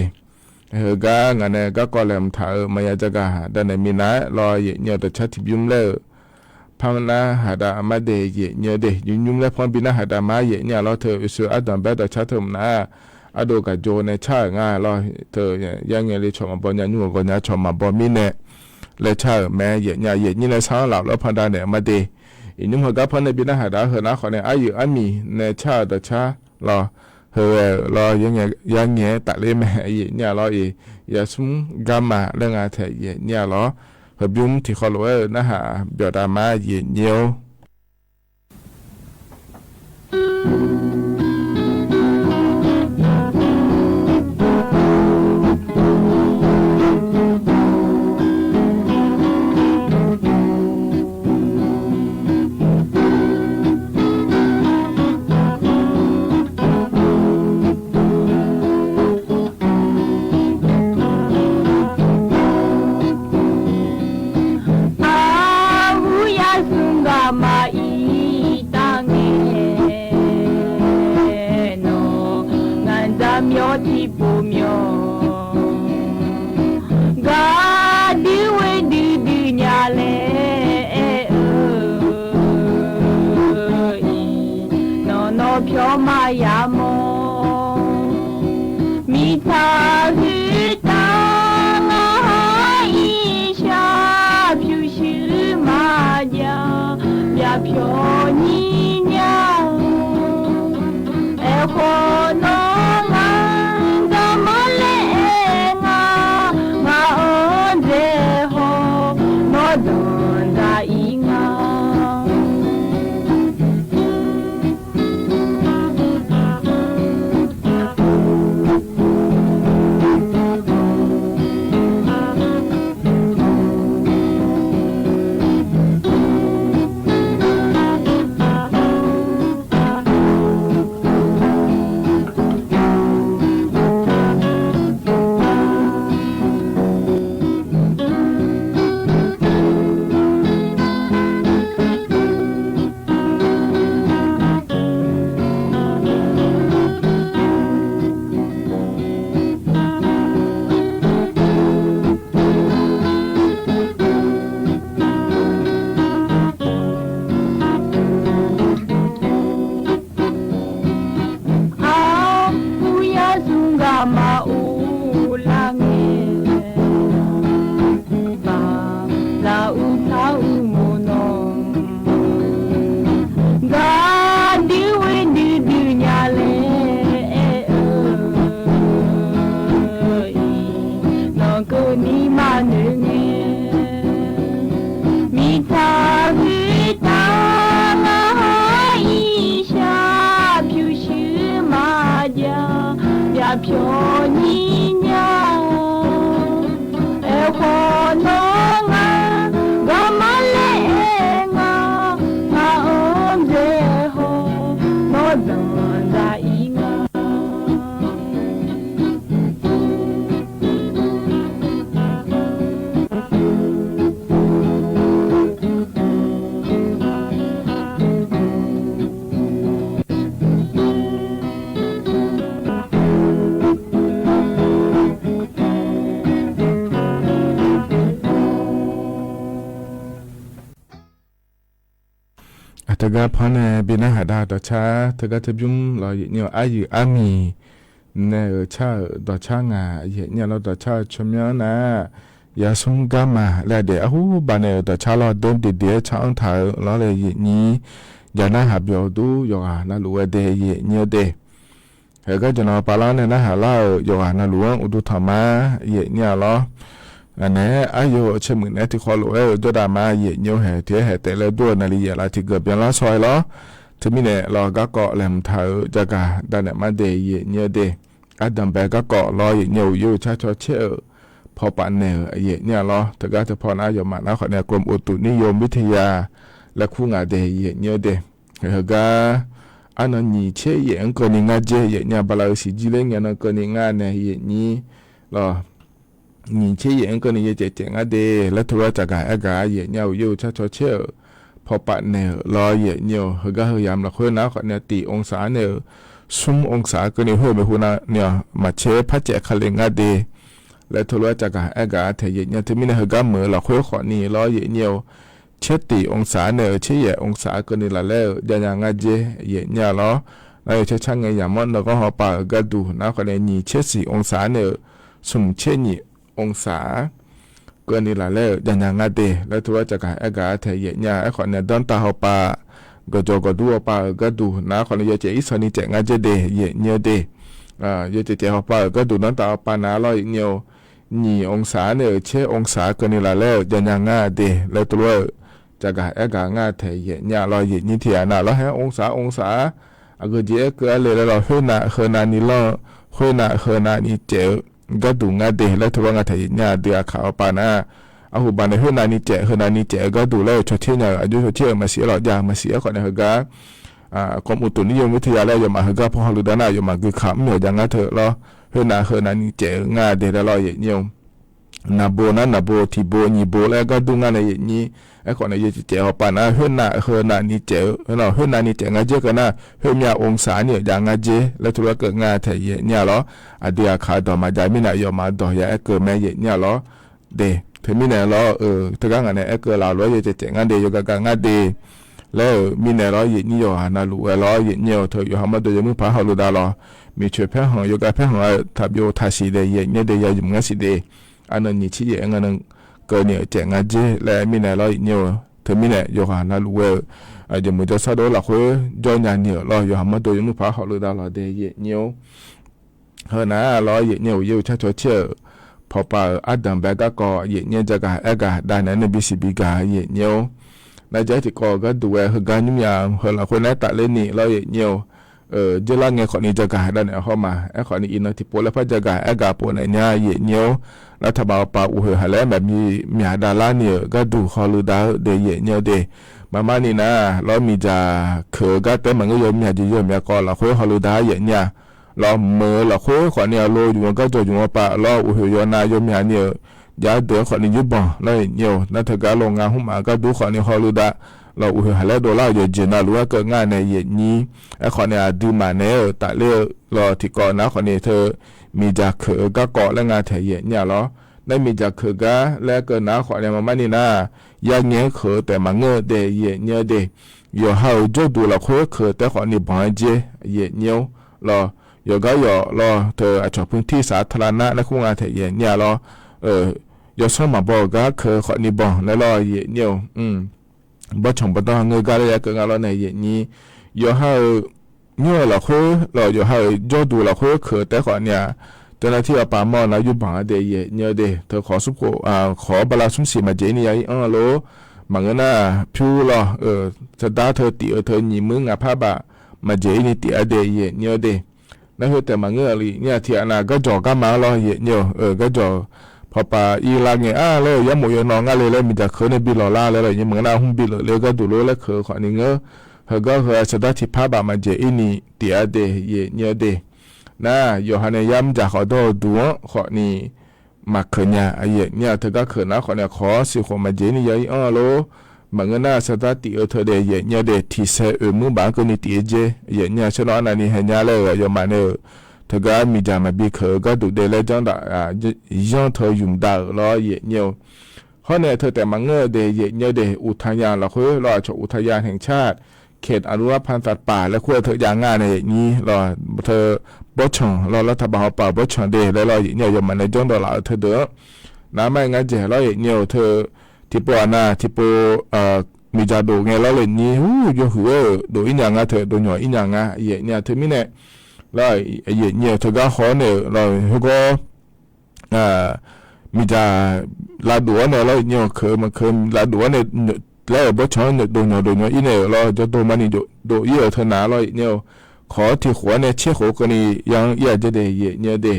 Heugar ngaq nae garkawv laeqhmq taq-euq maqya jaqgaq davnaeq minav-aer lawr, yaeqnyir-eu dawqcar tiqbymr laer-euq par narhaq dav ma de yaeqnyir-eu de. Yunymr laer pan bi narhaq dav ma yaeqnyir-a lawr, teu oeqsoeq ardanq baer dawqcar teu mqnav-aq, ardov gaqjo nae car-euq nga lawr, teu yarngae le cawq maqbaw nya, nymr ghawqgawv nya cawq maqbaw mirnae laer car-euq mae yaeqnyir-a, yaeqnyir nae sar-anr laf lof-aer pan davnaeq ma de. Iqnymr heugar pan nae bi narhaq dav-ar heu nar khawfni aryuif armiq nae car-euq dawqcar lawr, heu-aer-euq lawr, yarngae tafler mae yaeqnyir-a lawr-iq, yasmr garma laer nga taeq yaeqnyir-a lawr. Heubymr tiqkhawv lof-aer-euq narhaq byawq dav ma yaeqnyir-or. Aqhuiq yasmr gaq maqir taf ngae, nawq ngaq dzaq myawq tiqpov myawq, gaqdui ghoe duidui nya laer aer-eu iq, nawq nawq pyawq maqya mawr. Miqtaq huiq taf ngar ha iq shaq pyuq shuir maqjav, byaq pyawq nyir nya-eu. Aerkhawf nawr ngar damar laer aer nga, ngaq-anr dzaehaw Aqpyawq nyir nya-awq. Aerkhawf nawr ngar garma laer aer nga, ngaq-anr bae haw, nawr danqdzaq ir nga. Teugar panr nae bi narhaq dar dawqcar teugar teubymr lawr yaeqnyir-awq, aryuif armiq nae-euq car-euq dawqcar ngaq yaeqnyir-a lawr, dawqcar-eu tsawrmyanr nar-aq, yarsmr garma laer aqdeq arhurbaq nae-euq dawqcar lawr, dawr deqdeq-aer car-anr taq-eu lawr laer yaeqnyir, jaq narhaq byawq dur yawqghaq navluf-aer de yaeqnyir-eu de. Heugar jaqnan pavlar nae narhaq lar-euq yawqghaq navluf-anr uqduq tanq ma yaeqnyir-a lawr. Ngaq naeq-aer aryo caermuiq naeq-aer tiqkhawv lof-aer-euq jawrdav ma yaeqnyir-eu haeq tiq-aer haeq taef laer dur-eu naqli yaeq laf tiqgeuf byanlar shaw-aer lawr. Teumirnae lawr garkawv laeqhmq taq-euq jagaq danaeq mar de yaeqnyir-eu de. Ardanqbae garkawv lawr yaeqnyir-eu uqyaer uqcar cawcaer-euq pawqpaf naeq-euq yaeqnyir-a lawr. Teugar teupaw nar yawqmaf nar khawf nae กรมอุตุนิยมวิทยา laer kur ngaq de yaeqnyir-eu de. Heugar arnan nyiq tser yaef-anr keuvni ngar dzer yaeqnyir-a, bala-eu siqjir ler ngae nan keuvni ngar nae yaeqnyir lawr. Nyiq tser yaef-anr keuvni yacaef caef ngar de laer teulof-aer tsafgaq aergaq-a yaeqnyir-a, uqyaer uqcar cawcaer-euq pawqpaf naeq-euq lawr yaeqnyir-eu. Heugar heu yamq lafkhoer nar khawf nae tiq องศา nae-euq smr องศา keuvni khoer-eu maeqhu nav ni-awq maqtser par caev kale ngar de laer teulof-aer tsafgaq aergaq-a taeq yaeqnyir-a. Teumirnae heugar meuq-eu lafkhoer khawfni lawr yaeqnyir-eu, tser tiq องศา nae-euq tser yaef องศา keuvni laf laer-euq javnya ngar dzer yaeqnyir-a lawr. Nar yawcar car ngae yamq-anr naghanr hawpav-euq gharduq nar khawf nae nyiq tser siq องศา nae-euq smq tser nyiq องศา keuvni laf laer-euq javnya ngar de laer teulof-aer tsafgaq aergaq-a taeq yaeqnyir-a. Aerkhawf nae danrtav hawpav gawqjawq gawqdur hawpav-euq gharduq nar khawf nae yawcaef irsanni caef ngar dzer de yaeqnyir-eu de. Yawcaef caef hawpav-euq gharduq danrtav hawpav nar lawr yaeqnyir-eu, nyiq องศา nae-euq tser องศา keuvni laf laer-euq javnya ngar de laer teulof-aer-euq tsafgaq aergaq ngar taeq yaeqnyir-a lawr yaeqnyir tiq ghaq nav lawr haer องศา องศา aqgeujeq aerkeuv-a le laer lawr khoernav heunav ni lanr-eu khoernav heunav ni caef-eu gharduq ngar de laer teulof-aer ngar taeq yaeqnyir-a. Dui aqkaq hawpav nar arhuba nae khoernav ni caef heunav ni caef-eu gharduq laer-euq cawtser nya-euq aqjox cawtser-euq maqsiq-aer lawq jav maqsiq-aer khawf nae heugar กรมอุตุนิยมวิทยา laer yawmaf heugar paw hawluf dav nar yawmaf guikaq mr myawq jav ngar teu lawr. Khoernav heunav ni caef-eu ngar de laer lawr yaeqnyir-eu, naqbo nar naqbo tiqbo nyiq bo laer gardur ngar nae yaeqnyir. Aerkhawf nae yawcaef caef hawpav nar khoernav heunav ni caef-eu khoernav ni caef ngar dzer keuv nar khoermyav องศา ni-euq jav ngar dzer laer teulof-aer keuv ngar taeq yaeqnyir-a lawr. Aqdui aqkaq dawq maqjav mirnae yawmaf dawq ya aerkeuv mae yaeqnyir-a lawr de. Teumirnae lawr-eu teugar ngaq nae aerkeuv laf lof-aer yawcaef caef ngar de yawgaq gaq ngar de laer-euq mirnae lawr yaeqnyir yawqghaq navluf-aer lawr yaeqnyir-eu teu yawqha mawrdo yawmuiq paq hawluf dav lawq. Miqcoeq paerkhanq yawgaq paerkhanq-aer taqbyov taqsiq de yaeqnyir de ya yamq ngar siq de. Arnan nyiq tser yaef-anr ngar nan keuvni-euq caef ngar dzer laer mirnae lawr yaeqnyir-eu. Teumirnae yawqghaq navluf-aer-eu jeqmuiq jawrsar dov lafkhoer jawr nya ni-euq lawr yawqha mawrdo yawmuiq paq hawluf dav lawq de yaeqnyir-eu. Heunav-aq lawr yaeqnyir uqyaer uqcar cawcaer-euq pawqpav-euq ardanq bae garkawv yaeqnyir jagaq aergaq dav naeq-aer nae bisiq bigaq yaeqnyir-eu. Nar jav-aer tiqkawv-eu gharduq-aer heugar nymrmyav-eu heu lafkhoer naeq-aer tafler ni lawr yaeqnyir-eu. Jeurlar ngae khawfni jagaq dav naeq-aer hawr ma. Aerkhawfni iqnan tiqpov laer par jagaq aergaq pov naeq nya yaeqnyir-eu. Nar taqbaq hawpav uqhoeq haq laer maqbi myaq dav lar ni-euq gharduq hawluf dav-eu de yaeqnyir-eu de. Maqmar ni nar lawr miqdzaq keuq-eu gar taef-aer maqngeur yawmyaq jeq yawmyaq kawv lafkhoer hawluf dav yaeqnyir-a. Lawr meuq-eu lafkhoer khawfni aqlo yumq-eu garjawq yumq-eu pav lawr uqhoeq yawnav yawmyaq ni-euq jav deuq-anr khawfni yurbanq lawr yaeqnyir-eu. Nar teugar lo nga hmr maf gardur khawfni hawluf dav lawr uqhoeq haq laer dovlar-euq yawqjeq navluf-aer keuv ngar nae yaeqnyir. Aerkhawfni aqduimaf naeq-aer-euq tafler-eu lawr tiqkawv nar khawfni teu miqdzaq keuq-eu garkawv laer nga taeq yaeqnyir-a lawr. Nar miqdzaq keuq gar laer keuv nar khawfni maqmar ni nar yarngae-anr keuq-eu taef maqngeur-eu de yaeqnyir-eu de. Yawqha-euq jawrduq lafkhoer keuq taef khawfni banq-aer dzer yaeqnyir-eu lawr. Yawqgar yawq lawr teu aqcawq pui tirsaq tala nar laer kur nga taeq yaeqnyir-a lawr. Yawsanr maqbaw-euq gar keuq khawfni banq laer lawr yaeqnyir-eu. Bawrtsanq bawrdanr ngeur gar laer ya keuv nga lawr nae yaeqnyir. Yawqha-euq nymr-eu lafkhoer lawr yawqha-euq jawrduq lafkhoer keuq taef khawfni-aq, teunav tir yawpav mawr-eu nar yurbanq-a de yaeqnyir-eu de. Teu khawf smr khof khawf-awr bala smr siq maqjeq-ir ni ya-ir anr-a lor. Maqngeur nar pyur lawr-eu sardar teu tif-eu teu nyiq muir ngaq par baf maqjeq-ir ni tif-a de yaeqnyir-eu de. Nar khoertaef maqngeur-a li nyir-aq tiqghaq nav garjawq garma-anr lawr yaeq nyir-eu, garjawq pawpav ir lar ngae-ar laer-eu yarmof yawnawv ngar le laer miqdzaq keuq nae bi lawq lar laer lawr yaeq nyir maqngeur nar hmr bi lef le-eu gharduq lor laer keuq-eu khawfni ngeur. Heugar heu-aq saqdar tiqpar baf maqjaeq ir ni tif-a de yaeq nyir-eu de. Nar yawqha nae yar mrdzaq khawf dawr-eu duq-anr khawfni maqkeuq nya yaeq nyir-aq teugar keuq nar khawfni kawq-awr siqkhof maqjaeq ir ni ya ir anr-a lor. Maqngeur nar saqdar tif-eu teu de yaeq nyir-eu de tiqsae oeq muir baf-anr keuvni tif-eu jer yaeq nyir-aq shawr nawr arnavni haeq nya laer-euq yawmaf nae-euq teugar miqdzaq maqbi keuq-eu gharduq de laer janrdaf yanr teu yumq dav-euq lawr yaeq nyir-eu. Hawr nae teu taef maqngeur-eu de yaeq nyir-eu de uqtaya lafkhoer lawr-aq cawq uqtaya haeq car ket aqlur lar pan taq paq laer kur-eu teu jav ngar nae yaeq nyir lawr teu bawrtsanq lawr lar taqbaq hawpav-euq bawrtsanq de laer lawr yaeq nyir-aq yawmaf nae janrdawq laf-eu teudeuq-anr nar mar-aer ngar dzaeq lawr yaeq nyir-eu teu tiqpov aqnav tiqpov miqdzaq dof ngae lawr le nyir ur yawhuiq-aer-euq dof ir nya nga teu dovnyawq ir nya nga yaeq nyir-aq teumirnae lawr yaeq nyir-eu teugar haw-awr nae-euq lawr khoergawr miqdzaq lavdof-awr nae lawr yaeq nyir-eu keuq maqkeuq lavdof-awr nae laer-euq bawrtsanq-anr dovnyawq dovnyawq ir nae-euq lawr jawrdo marni dov ir-euq teu nav lawr yaeq nyir-eu kawq-awr tiqkhof-awr nae tser khof keuvni ya-anr ir-a jer de yaeq nyir-eu de.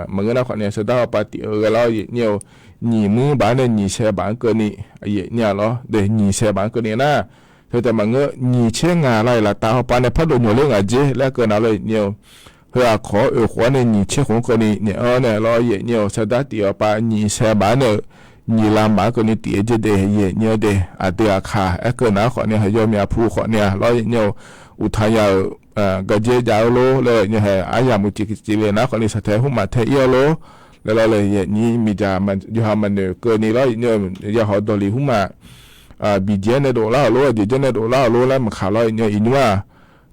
Maqngeur nar khawfni saqdar hawpav tif-eu ghae lawr yaeq nyir-eu nyiq muir baf-anr nae nyiq sae baf-anr keuvni yaeq nyir-a lawr de nyiq sae baf-anr keuvni nar teu taef maqngeur nyiq tser ngaq lav-iq laftav hawpav nae pardov nyawq ler ngaq jer laer keuv nav lawr yaeq nyir-eu heu-aq kawq-awr oeq khof-awr nae nyiq tser khof-anr keuvni nyaef-anr nae lawr yaeq nyir-eu saqdar tif-eu hawpav nyiq sae baf-anr nae-euq nyiq lavmaf-anr keuvni tif-eu jer de yaeq nyir-eu de. Aqdui aqkaq aer keuv nav-anr khawfni ha yawmyaq pu khawfni-a lawr yaeq nyir-eu uqtaya-euq gardzer jav-eu lor laer yaeq nyir-eu hae aryamq uqcif cifle nav-anr khawfni saqtae hmr maf tae ir-eu lor laer lawr le yaeq nyir miqdzaq yawqha maqnoeq keuvni lawr yaeq nyir-eu yahaw dawqliq hmr maf biqjeq-aer nae dovlar-euq lor aqjeq jawr nae dovlar-euq lor laer maqkaq lawr yaeq nyir-eu iqnymr-aq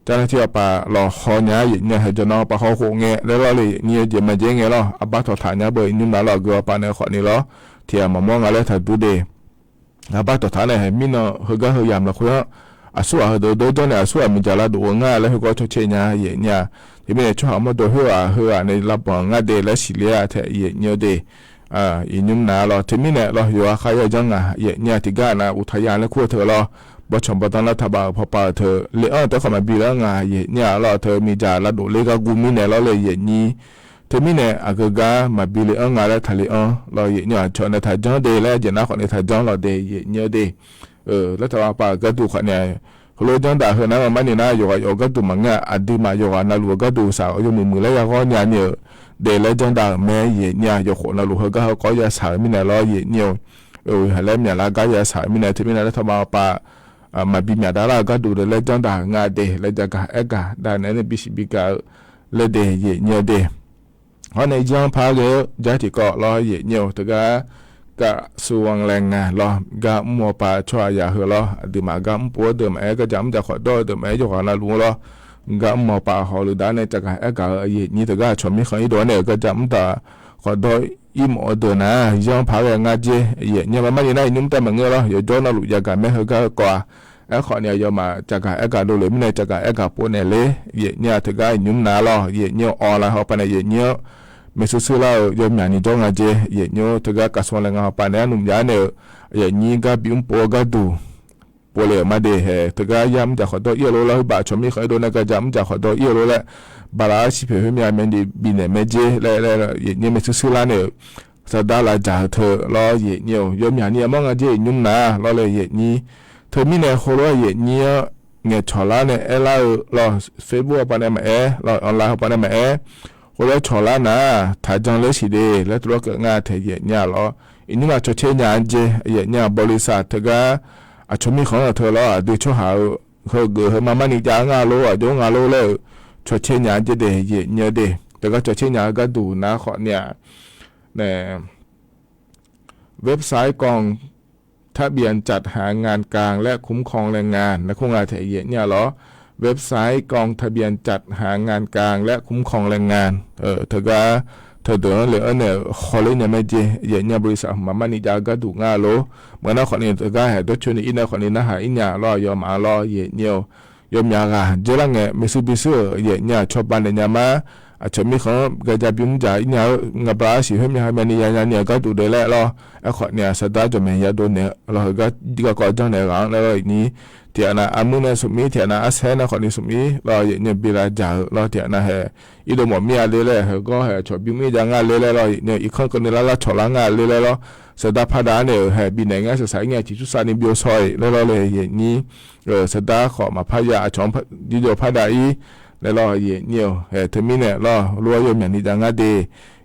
car nar tir hawpav lawq haw nya yaeq nyir-eu hae jawq nan hawpav hawkhof ngae laer lawr le yaeq nyir-eu jeq maqjaev ngae lawr arbar tawqtaq nya beu iqnymr nav lawr aqgeu hawpav nae khawfni lawr tiq ghaq maqmawr nga laer taqdur de. Arbar tawqtaq nae mirnan heugar heu yamq lafkhoer-anr aqsurghaq heudeuq dawr janr nae aqsurghaq miqdzaq lavdof-eu ngar laer khoergawr cawcae nya yaeq nyir-a. Teumirnae tsawrhaq mawrdo khoerghaq heughaq nae lavbanq ngar de laer siqler-a taef yaeq nyir-eu de iqnymr nav lawr teumirnae lawr yawqha khar ya janr nga yaeq nyir-a tiqgar nav uqtaya laer kur-eu teu lawr bawrtsanq bawrdanr lar taqbaf-euq pawpav-euq teu le-anr teu khawf maqbi lar nga yaeq nyir-a lawr teu miqdzaq lavdof ler gar gu mirnae lawr le yaeq nyir. Teumirnae aqgeu gar maqbi le-anr nga laer taqle-anr lawr yaeq nyir-aq cawq nae taqjanr de laer jeq nar khawfni taqjanr lawq de yaeq nyir-eu de. Laer taqbaf pav-euq gharduq khawfni-a heulof janrdaq heu nar-aq marni nar yawqghaq yawf gharduq maqngeur-a aqduimaf yawqghaq navluf-eu gharduq saq-awr yawmuiq muiq laer ya ghawr nya ni-euq de laer janrdaq-euq mae yaeq nyir-a yawkhof navluf heugar heukawv ya saq-eu mirnae lawr yaeq nyir-eu haq laer myaqlar gar ya saq-eu mirnae teumirnae laer taqbaf pav maqbi myaqdav lar-eu gharduq de laer janrdaq-euq nga de laer jagaq aergaq dav naeq-aer nae bisiq bigaq-eu laer de yaeq nyir-eu de. Hawr nae janr par ghae-eu jar tiqkawv lawr yaeq nyir-eu teugar กระทรวงแรงงาน lawr gar mr-awr pav tsawrhaq yaq heu lawr aqduimaf gar mr pov-awr deuq maqaer garjaq mr jaq khawf dawr-eu deuq maqaer yawqghaq navluf-anr lawr gar mr-awr pav hawq luf dav nae jagaq aergaq-eu yaeq nyir teugar aqcawq mirkhanq irdov-anr nae garjaq mr daq khawf dawr ir mawf-eu deuq nar janr par ghae ngar jer yaeq nyir-a marni nar iqnymr taef maqngeur lawr yawjawr navluf yagaq mae heugar heukawv-a. Aerkhawf ni-a yawmaf jagaq aergaq dovlef mirnae jagaq aergaq pov naeq ler yaeq nyir-a teugar iqnymr nav lawr yaeq nyir-eu online hawpav nae yaeq nyir-anr maeqshuir shuir lar-eu yawmyaq ni jawr nga jer yaeq nyir-anr teugar กระทรวงแรงงาน hawpav nae arnmq jav nae-eu yaeq nyir gar bimr pov-eu gharduq pov le-euq mar de hae teugar yar mr jaq khawf dawr ir-eu lor laer heubaf cawq mirkhanq irdov nae garjaq mr jaq khawf dawr ir-eu lor laer bala-awr shir poeq khoer myav mae ni bifnaeq mae jer laer laer yaeq nyir maeqshuir shuir lar nae-eu saqdar lavdzaq-eu teu lawr yaeq nyir-eu yawmyaq ni yamawr nga jer iqnymr nav lawr le yaeq nyir. Teumirnae heulof-aer yaeq nyir-anr ngaeqcawq lar nae aerlar-eu lawr Facebook hawpav nae maqaer lawr online hawpav nae maqaer heulof-aer cawq lar nar taqjan ler siq de laer tuvlar keuv nga taeq yaeq nyir-a lawr iqnymr-aq cawq caer nya-a jer yaeq nyir-a บริษัท teugar aqcawq mirkhanq-anr teu lawr aqdui tsawrhaq-eu heugeuf heu ma marni jav nga lor aqjox nga lor laer-eu cawq caer nya-a jer de yaeq nyir-eu de teugar cawq caer nya-eu gharduq nar khawf ni-a nae เว็บไซต์ กองทะเบียนจัดหางานกลางและคุ้มครองแรงงาน nae kur nga taeq yaeq nyir-a lawr เว็บไซต์ กองทะเบียนจัดหางานกลางและคุ้มครองแรงงาน teugar teudeuq-anr le-anr nae-euq hawler nya mae jer yaeq nyir-a บริษัท hmq ma marni jav-eu gharduq nga lor. Maqnar khawf ni teugar haeq dawrcoeni ir nae khawf ni narhaq ir nya lawr yawmaf lawr yaeq nyir-eu yawmyaq ghaq dzeurlar ngae maeqshuir bishuir-euq yaeq nyir-a cawba naeq nya mar aqcawq mirkhanq-anr gaja bymr dzaq-ir nya-eu ngaqbala arsiq khoermyav heu myavni yanya ni-euq gharduq deuq laer lawr. Aerkhawf ni-aq, saqdar jawqmaeq yadov naeq-eu lawr, heugar garkawv janrnaeq ghaq-anr laer lawr-iq ni, tiqghaq nav armur nae smq mir, tiqghaq nav arsaer nae khawf ni smq mir lawr, yaeqnyi bi lavdzaq-eu lawr, tiqghaq nav hae irdov mawf mir-a le laer, heugar hae cawq bymr ir jav ngar le laer lawr, yaeqnyi irkanr keuvni lar lar cawq lar ngar le laer lawr. Saqdar pardav-ar nae-euq hae bifnaeq ngar shaqshaq-ir ngae tiqcur savni byov shaw-iq laer lawr le, yaeqnyi-eu saqdar khawf maqpar ya, aqcawq-anr jir jawr pardav-ir laer lawr, yaeqnyi-euq hae teumirnae lawr, lof-aer yawmyaq ni jav ngar de,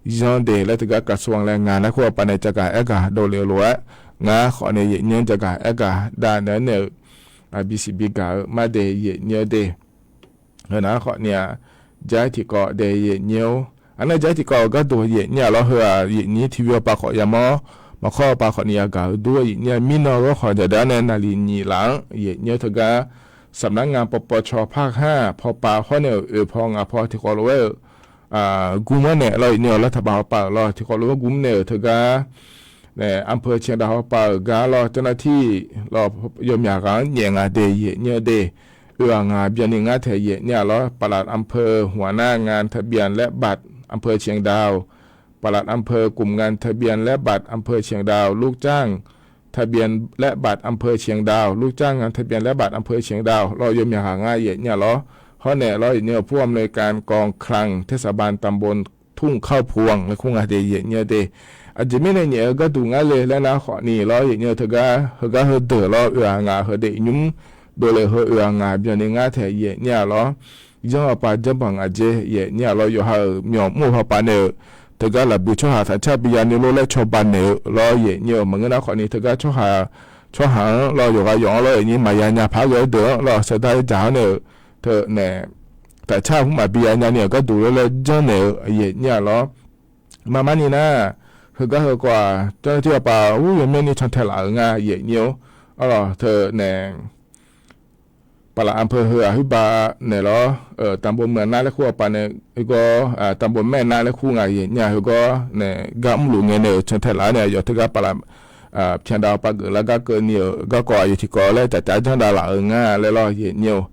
yanr de laer teugar kaqsur-anr laer nga laer khoer-aq paq nae jagaq aergaq dovle-eu lof-aer, ngar khawf nae yaeqnyi-anr jagaq aergaq dav naeq-aer naeq-euq bisiq bigaq-eu mar de, yaeqnyi-eu de. Heu nar khawf ni-aq, jair tiqkawv de yaeqnyi-or, aqnae jair tiqkawv-euq gharduq yaeqnyi-aq lawr, heu-aq yaeqnyi tiqvi-awr paq khawf yamawr, maqkhawr-awr paq khawf ni yagaq-eu dur-eu yaeqnyi-aq, mirnan ghawr khawf jaqdar nae naqliq nyiq laf-anr yaeqnyi-eu teugar, saqmlar nga pawpaw caw par khanr-aq pawpav hawr nae-euq oeq paw ngaq paw tiqkawv lof-aer-euq gmr-anr naeq lawr, yaeqnyi-awr lar taqbaq hawr paq-euq lawr tiqkawv lof-aer gmr naeq-euq teugar nae, อำเภอเชียงดาว hawr paq-euq gar lawr, เจ้าหน้าที่ lawr yawmyaq ghaq-anr nyaef nga de, yaeqnyi-eu de. Oeq aqngaq byanni ngar taeq yaeqnyi-aq lawr, ปลัดอำเภอ หัวหน้างานทะเบียนและบัตรอำเภอเชียงดาว ปลัดอำเภอกลุ่มงานทะเบียนและบัตรอำเภอเชียงดาว ลูกจ้างทะเบียนและบัตรอำเภอเชียงดาว ลูกจ้างงานทะเบียนและบัตรอำเภอเชียงดาว lawr yawmyaq ghaq ngar yaeqnyi-aq lawr, hawr naeq lawr yaeqnyi-eu ผู้อำนวยการกองคลังเทศบาลตำบลทุ่งข้าวพวง laer kur nga de, yaeqnyi-eu de. Aqjeq mirnae nyaef-eu gharduq ngar le laer nar khawf ni lawr, yaeqnyi-eu teugar heugar heudeuq lawr oeq aqngaq heudeuq nymr dovle-eu heu oeq aqngaq byanni ngar taeq yaeqnyi-aq lawr, yanr-awr paq janrbanq ngaq dzer yaeqnyi-aq lawr, yawqha-euq myawq mr-eu pawpav naeq-euq teugar lafbui tsawrhaq taqcar bi yani lor laer cawba naeq-eu lawr, yaeqnyi-eu maqngeur nar khawf ni teugar tsawrhaq, tsawrhaq-anr lawr, yawqghaq yawq-anr lawr, yaeqnyi maqya nya paq-aer ghae-aer deuq-anr lawr, saqdar-aer dzaq-awr naeq-euq teu naeq taqcar hmq maqbi ya nya ni-euq gharduq lor laer janrnaeq-eu yaeqnyi-aq lawr. Maqmar ni nar, heugar heukawv-aq เจ้าหน้าที่ awr paq ur yawmyanr ni cantae laf-euq nga yaeqnyi-or, arlawq teu naeq ปลัดอำเภอ heu-aq khoerba naeq lawr, ตำบลเมืองนะ laer kur-awr paq nae, heugar ตำบลแม่นะ laer kur nga yaeqnyi-aq, heugar naeq gar mrluf ngae nae-euq cantae laf-awr nae aqyawf teugar ปลัด pyaqdav-awr paq geuflar gar keuvni-euq garkawv aqyawf tiqkawv laer cafcaf janrdav laf-euq nga laer lawr yaeqnyi-or.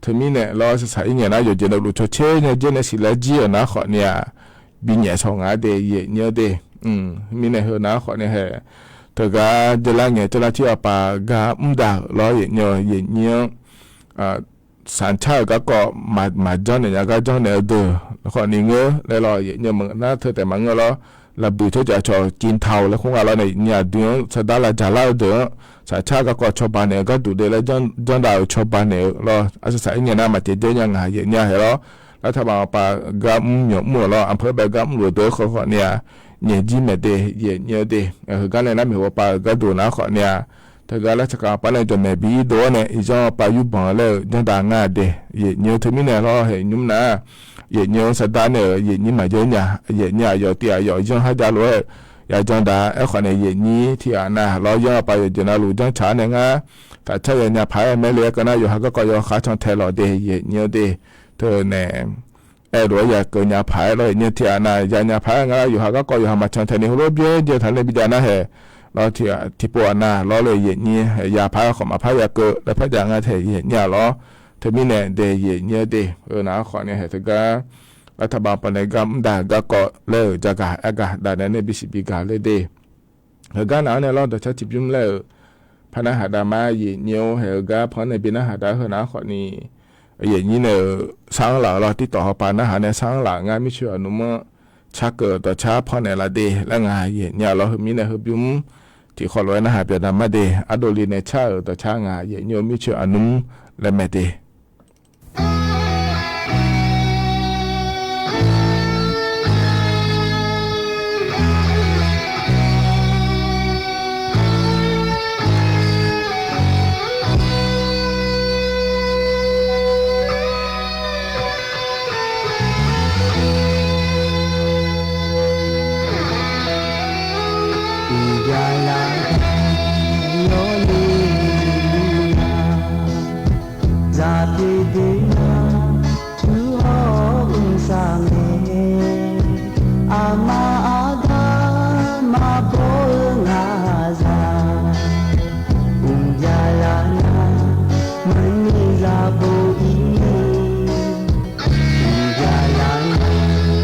Teumirnae lawr shaqshaq-ir ngae nar yawqjeq navluf cawtser nya dzer nae siqlar jir-euq nar khawf ni-aq, binyaef shaw nga de yaeqnyi-anr de. Mirnae heu nar khawf ni hae, teugar dzeurlar ngae เจ้าหน้าที่ awr paq gar mr dav-euq lawr yaeqnyi-eu, yaeqnyi-anr saqcar-euq garkawv maqjanr naeq nya gar janrnaeq-eu deuq khawf ni ngeur laer lawr, yaeqnyi-eu maqnar teu taef maqngeur lawr, lafbuiq tsawrcawq cawq กินเทา laer kur nga lawr nae, yaeqnyi aqdui-anr saqdar lavdzaq lar-eu deuq-anr saqcar garkawv cawba naeq-eu gharduq de laer janrdav-euq cawba naeq-eu lawr, arsaq saq-ir ngae nar maqcaev dzer nya ngaq yaeqnyi-a hae lawr, lartaq baq awr paq gar mr myawq mr-euq lawr, aqpeur bae gar mrluf-eu deuq-aer khawf khawf ni-aq, nyaef jir maeq de yaeqnyi-eu de. Heugar nae nar maeqhu awr paq-euq gharduq nar khawf ni-aq, teugar lartaq baq awr paq nae jawqmaeq bi-ir dov-awr nae, iqzanr awr paq yurbanq laer-euq janrdav nga de, yaeqnyi-eu teumirnae lawr hae nymr nar, yaeqnyi-anr saqdar nae-euq yaeqnyi maqjaer nya, yaeqnyi aqyawf tiv aqyawf yanr har jav lof-aer yajan dav-a. Aerkhawf nae yaeqnyi tiqghaq nav lawr yanr-awr paq yawqjeq navluf janrtsaq-awr nae ngar taqcar yanya paq-aer mae le-aer keuv nar, yawqha garkawv yawkhav cantae lawq de yaeqnyi-eu de. Teu nae aerlof-aer yakeuv nya paq-aer lawr, yaeqnyi tiqghaq nav yanya paq-aer nga lar, yawqha garkawv yawqha maqcan taeq ni heulof byaerdzae taq nae bi jav nar hae lawr, tiqghaq tiqpov ghaq nav lawr le yaeqnyi ya paq-aer khawf maqpar yakeuv laer par jav nga tae yaeqnyi-a lawr. Teumirnae de yaeqnyi-eu de, heu nav-anr khawf ni hae teugar lartaq baq paq nae gar mr dav-euq garkawv laer-euq jagaq aergaq dav nae nae bisiq bigaq le de. Heugar nav-anr nae lawr dawqcar tiqbymr laer-euq par narhaq dav ma yaeqnyi-or, hae-eu gar pan-anr nae bi narhaq dav-aer heu nav-anr khawf ni yaeqnyi nae-euq sar-anr laf-euq lawr, tirtawq hawpaq narhaq nae sar-anr laf-euq ngar mircoeq aqnmr-anr carkeuv-euq dawqcar pan naeq laf de laer nga yaeqnyi-a lawr. Heu mirnae heubymr tiqkhawf lof-aer narhaq byav dav ma de, ardovli nae car-euq dawqcar nga yaeqnyi-or, mircoeq aqnmr laer mae de. Zaqdui dui-a, tuqhawr mqsaq ngae, aqma aqda maqbaw-eu ngaq zaq. Mqbyav laf nar, maqnir zaq bo ir ni. Mqbyav laf nar,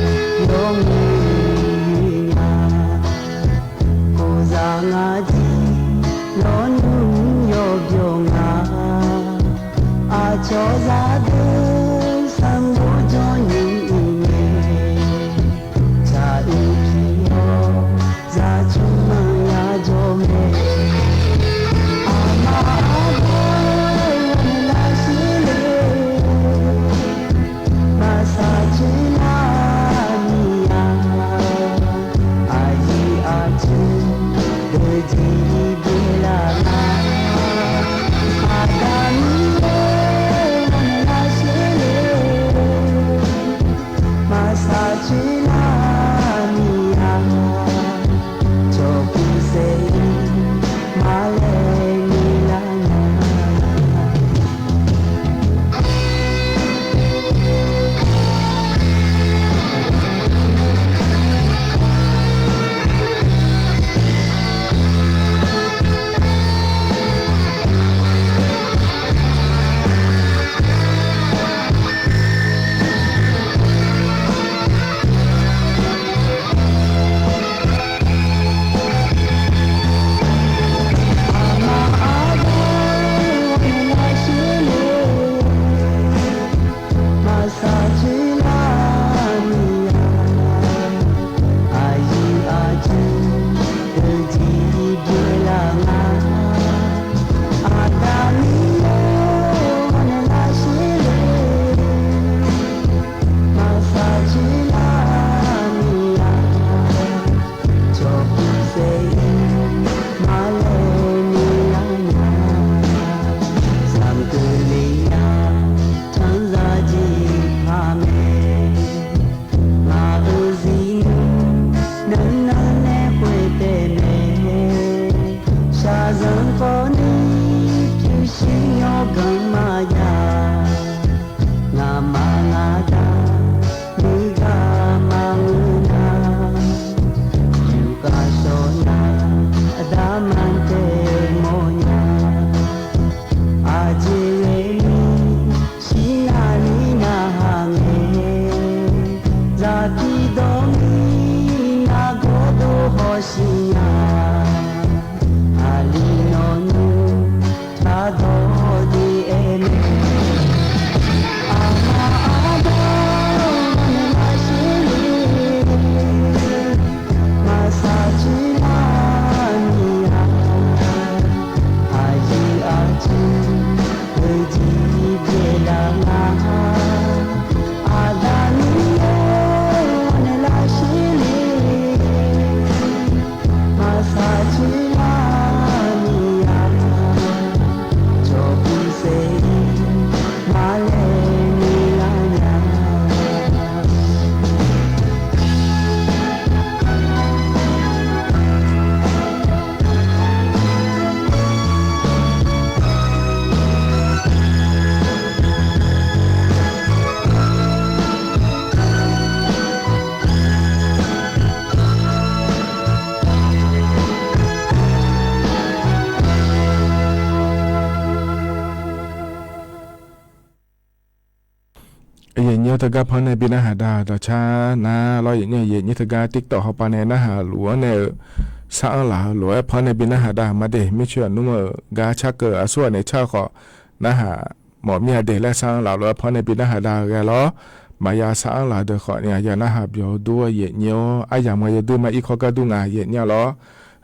Teugar panr nae bi narhaq da-euq dawqcar nar lawr, yaeqnyir yaeqnyir teugar TikTok hawpav nae narhaq luf-anr nae-euq sar-anr laf-eu lof-aer panr nae bi narhaq da-euq ma de. Mircoeq aqnmr-euq gar car keuv-euq aqsur ghaq naeq car-eu khawf, narhaq mawf mir-a de laer sar-anr laf lof-aer panr nae bi narhaq da-eu ghae lawr. Maqya sar-anr laf deuq khawf ni-aq, ya narhaq byawq dur-eu yaeqnyir-awr, aryamq nga yawdur ma ir kawr gar dur nga yaeqnyir-a lawr.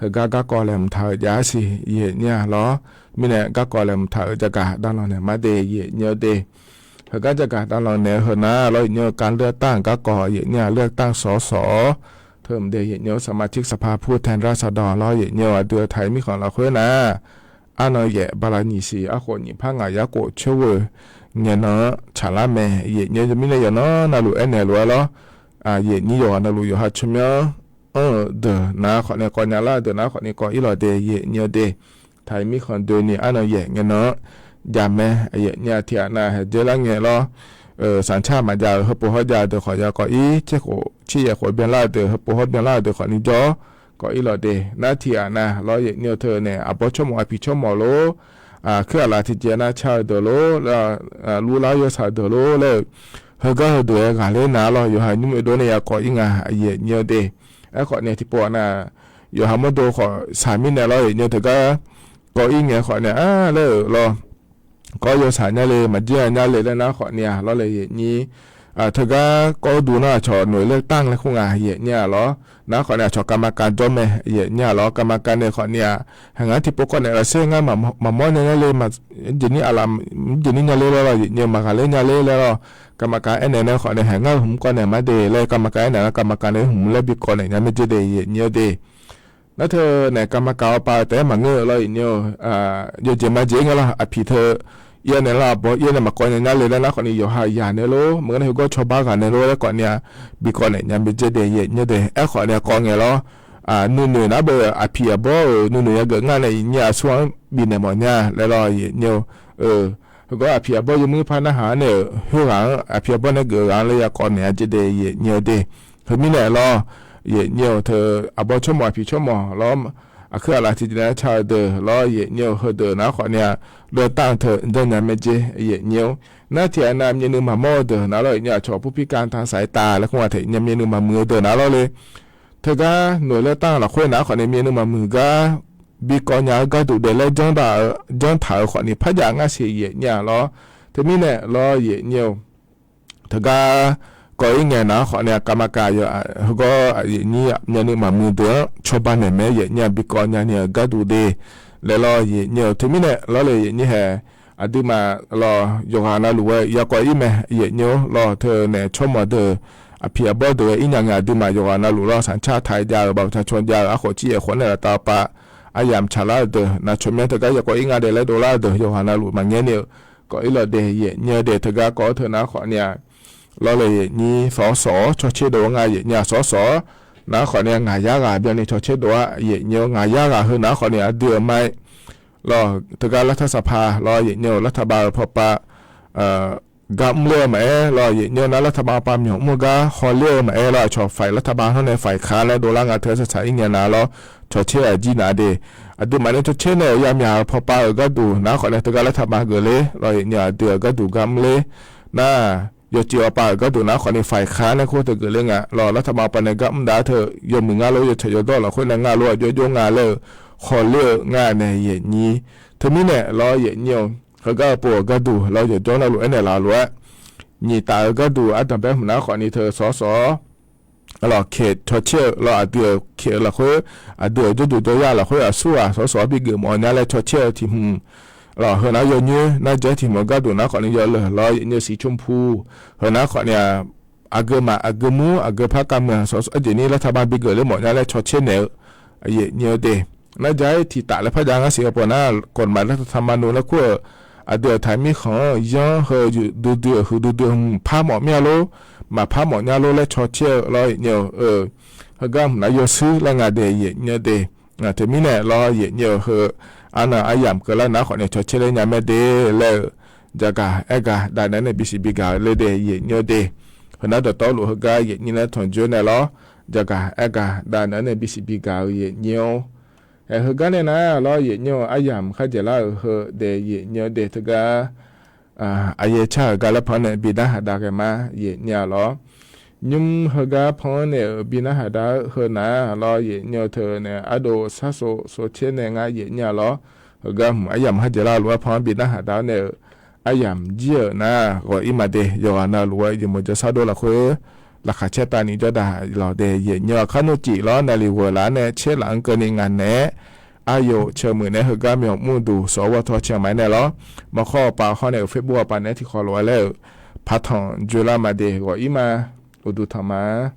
Heugar garkawv laeqhmq taq-euq jav-aer siq yaeqnyir-a lawr. Mirnae garkawv laeqhmq taq-euq jagaq davlanq naeq ma de yaeqnyir-eu de. Heugar jagaq davlanq naeq-eu heunar lawr, yaeqnyir-eu การเลือกตั้ง garkawv yaeqnyir-a เลือกตั้งสส teu mq de yaeqnyir-eu สมาชิกสภาผู้แทนราษฎร lawr, yaeqnyir-eu aqdui-eu taq-iq mirkhanq lafkhoer nar, arnan yaef bala nyiq siq arkhof nyiq par ngaq yarkhof coer-eu ngaenan-anr tsaqlar mae. Yaeqnyir-eu mirnae yawqnan navluf aernaeq lof-aer lawr, yaeqnyir yawqghaq navluf yawqha tsawrmyanr anr-euq deuq nar khawf nae kawv nya lar-eu deuq nar khawf ni kawv ir lawq de yaeqnyir-eu de. Taq-iq mirkhanq doeni arnan yaef ngaenan-anr jav mae. Yaeqnyir-a tiq ghaq nav haeq dzer lar ngae lawr, sanqcar maqjav-euq heupov hawr jav-eu deuq khawf ya kawv ir, tser khof tser yaef khof byanlar-eu deuq heupov hawr byanlar-eu deuq khawf ni jawr kawv ir lawq de. Nar tiq ghaq nav lawr, yaeqnyir-eu teu nae aqbawr tsawrmawf aqpiq tsawrmawf lor, kuir aqlaf tiqjeq nar car-eu deuq lor, lurlar yawshaq-eu deuq lor laer-eu, heugar heudeuq-aer ghaqler nar lawr, yawqha nymr oedov nae ya kawv ir nga yaeqnyir-eu de. Aerkhawf nae tiqpov nar, yawqha mawrdo khawf shaq mirnae lawr, yaeqnyir-eu teugar kawv ir ngae khawf nae-a laer-euq lawr. Kawv yawshaq nya le, maqjir-a nya le laer nar khawf ni-a lawr le yaeqnyir. Teugar kawv-eu duq nar aqcawq noeq เลือกตั้ง laer khoer nga yaeqnyir-a lawr. Nar khawf nae aqcawq กรรมการ jawr mae yaeqnyir-a lawr. กรรมการ nae khawf ni-a, haeq ngar tiqpov kawv naeq lafser ngar maqmawr nya nya le, jeq ni aqlaf jeq ni nya le laer lawr, yaeqnyir-eu maqghaqler nya le laer lawr. กรรมการ aernaeq nae khawf nae haeq ngar hmq kawv naeq ma de laer กรรมการ aernaeq ngar กรรมการ nae hmq laer bi kawv naeq nya mae jer de yaeqnyir-eu de. Nar teu nae กรรมการ awpav taef-aer maqngeur-eu lawr yaeqnyir-eu, yawjeq majeq-aer ngae lawr, aqpiq teu ir-a nae lar aqbawr ir-a nae maqkawv nya nya le laer nar khawf ni yawqha yaq nae lor, maqngeur nae heugawr cawba ghaq nae lor laer khawf ni-a, bi kawv naeq nya mae jer de yaeqnyir-eu de. Aerkhawf nae kawv ngae lawr, nuinoeq nar beu aqpiq aqbawr-euq nuinoeq yageuf ngar nae yaeqnyir aqsur-anr bifnaeq mawf nya laer lawr yaeqnyir-eu. Heugawr aqpiq aqbawr yawmuir par narhaq-anr nae-euq khoerghaq-anr aqpiq aqbawr nae geuf-eu ghaq-anr laer ya kawv naeq-a jer de yaeqnyir-eu de. Heumirnae lawr, yaeqnyir-eu teu aqbawr tsawrmawf aqpiq tsawrmawf lawr, aqkuir aqlaf tiqjeq nar car-eu deuq lawr yaeqnyir-eu heudeuq nar khawf ni-a, เลือกตั้ง teu janrnya mae jer yaeqnyir-awr. Nar tiq ghaq nav myavnuiv maqmawr-eu deuq nar lawr yaeqnyir aqcawq ผู้พิการทางสายตา laer khoer nga taef nya myavnuiv maqmuiq-eu deuq nar lawr le. Teugar noeq เลือกตั้ง lafkhoer nar khawf nae myavnuiv maqmuiq gar bi kawv nya-eu gharduq daef laer janr taq-euq khawf ni par jav ngar siq yaeqnyir-a lawr. Teumirnae lawr yaeqnyir-eu teugar kawv ir ngae nar khawf nae กรรมการ yawf heugawr yaeqnyir myavnuiv maqmuiq deuq-anr cawba naeq mae yaeqnyir-a bi kawv nya ni-euq gharduq de laer lawr yaeqnyir-eu. Teumirnae lawr le yaeqnyir hae, aqduimaf lawr yawqghaq navluf-aer ya kawv ir mae yaeqnyir-awr lawr teu nae tsawrmawf deuq aqpiq aqbawr deuq-aer ir nya ngae aqduimaf yawqghaq navluf lawr sanqcar taq-aer jav-euq บัตรประชาชน jav-euq arkhof civ yaef khof nae laf taf-eu pav aryamq tsaqlar-eu deuq nar tsawrmyanr teugar ya kawv ir nga de laer dovlar-eu deuq yawqghaq navluf maqngaer ni-eu kawv ir lawq de yaeqnyir-eu de. Teugar kawv-awr teu nar khawf ni-a, lawr le yaeqnyir สส cawtser dov nga yaeqnyir-a สส nar khawf ni-a ngaq yar ghaq byanni cawtser dov-a yaeqnyir-awr ngaq yar ghaq heu nar khawf ni aqdui-euq ma-aer lawr teugar รัฐสภา lawr yaeqnyir-eu รัฐบาล pawpav gar mr ler-eu maqaer lawr yaeqnyir-eu nar รัฐบาล pawpav myawq mr-eu gar haw ler-eu maqaer lawr aqcawq ฝ่ายรัฐบาล hawr nae ฝ่ายค้าน laer dovlar nga teu-aer saqsaq ir ngae nar lawr cawtser aqjir nav de. Aqduimaf nae cawtser nae-euq yamyaq-euq pawpav-euq gharduq nar khawf nae teugar รัฐบาล geufler lawr yaeqnyir aqdui-euq gharduq gar mr ler nar yawcif awpav-euq gharduq nar khawf ni ฝ่ายค้าน nae khoer teu geufler nga lawr รัฐบาล pawpav nae gar mr dav-aer teu yawmuiq ngar lor yawtsaq yawdawr lafkhoer nae ngar lor aqjox jov nga laer-eu haw ler-eu ngar nae yaeqnyir. Teumirnae lawr yaeqnyir-eu heugar-eu pov-euq gharduq lawr yawqjawr navluf aernaeq laf-eu lof-aer nyiq taf-euq gharduq ardanqbae hmq nar khawf ni teu สส lawr เขต cawtser-eu lawr aqdui-euq เขต lafkhoer aqdui-euq jawrduq jawryar lafkhoer aqsur ghaq สส bigeuf mawf nya laer cawtser-eu tiq hmq lawr heu nar yawnyoer nar jaer tiq hmq-eu gharduq nar khawf ni yawleuq lawr yaeqnyir-eu สีชมพู heu nar khawf ni-a aqgeu maq aqgeu mur aqgeu par kavmuiq-a สส jeq ni รัฐบาล bigeuf ler mawf nya laer cawtser naeq-eu yaeqnyir-eu de. Nar jaer tiq taf laer par jav ngar siq-eu pawf nar กฎหมายรัฐธรรมนูญ laer kur-euq aqdui-euq taq mirkhanq-anr yanr heu duidui-euq huiqdui dui hmq par mawf mir-a lor, maqpar mawf nya lor laer cawtser-eu lawr yaeqnyir-eu heugar hmq nar yawshuir laer nga de yaeqnyir-eu de. Teumirnae lawr yaeqnyir-eu heu arnan aryamq keuvlar nar khawf ni cawtser ler nya mae de laer-eu jagaq aer gaq dav naeq-aer nae bisiq bigaq-eu ler de yaeqnyir-eu de. Heu nar dawqtawvluf heugar yaeqnyir nae tanqjoer nae lawr jagaq aer gaq dav naeq-aer nae bisiq bigaq-eu yaeqnyir-or. Ae heugar nae nar lawr yaeqnyir-eu aryamq kharjaeq lar-euq heu daef yaeqnyir-eu de teugar aqyaer car-euq gar larpanr nae bi narhaq dav ghae ma, yaeq nyav-a lawr. Nymr heugar panr nae-euq bi narhaq dav-eu heu nar lawr, yaeq nyav-eu teu nae ardov sarsov sov caer nae ngar yaeq nyav-a lawr. Heugar hmq aryamq harjeq lar lof-aer panr bi narhaq dav-awr nae-euq aryamq jir-euq nar ghawq-ir ma de. Yawqghaq navluf-aer yawmuiq jawrshar dov lafkhoer laqkhaq caer tavni jawrdaq lawq de. Yaeq nyav-a kar nmr cif lawr, naqliq ghoeq laf-anr nae caer laf-anr keuvni ngaq naeq-aer aqyawf ceuq muiq naeq-aer heugar myawq mr duq sawq-awr ghawrtawr caer-eu ma-aer nae lawr. Maqkhawr awqpaf hawr nae-euq Facebook awqpaf naeq-aer tiqkhawf lof-aer laer-euq paqtanq joelar ma de. Ghawq-ir ma. Uqduq tanq ma.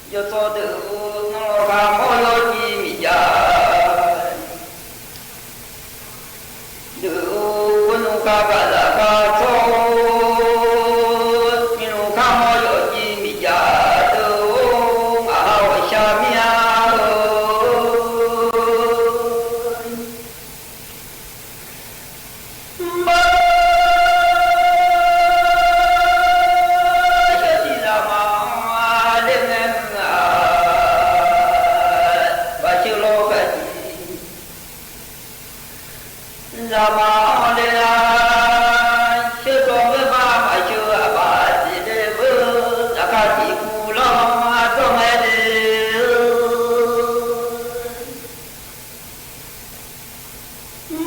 Yawtsawr deuq-or, nawr lawqkaq mawr yawciv miqjav. Deuq-or, khoer nmr kar gaqzaq kar tsawr-or, mirluf kar mawr yawciv miqjav deuq-or, ngaq ha ghawqshaq mir-a-or. Mr, sheuq tiq zaqmaf-anr ler ngae mr-a, baqsheuq lawr gaqjiq zaqmaf-anr ler-a. Sheuq dawq meurbaq maqsheuq aqbaf tiq le-eu, zaqkhav tiq kuv lanr-anr ardawr ngae le-eu.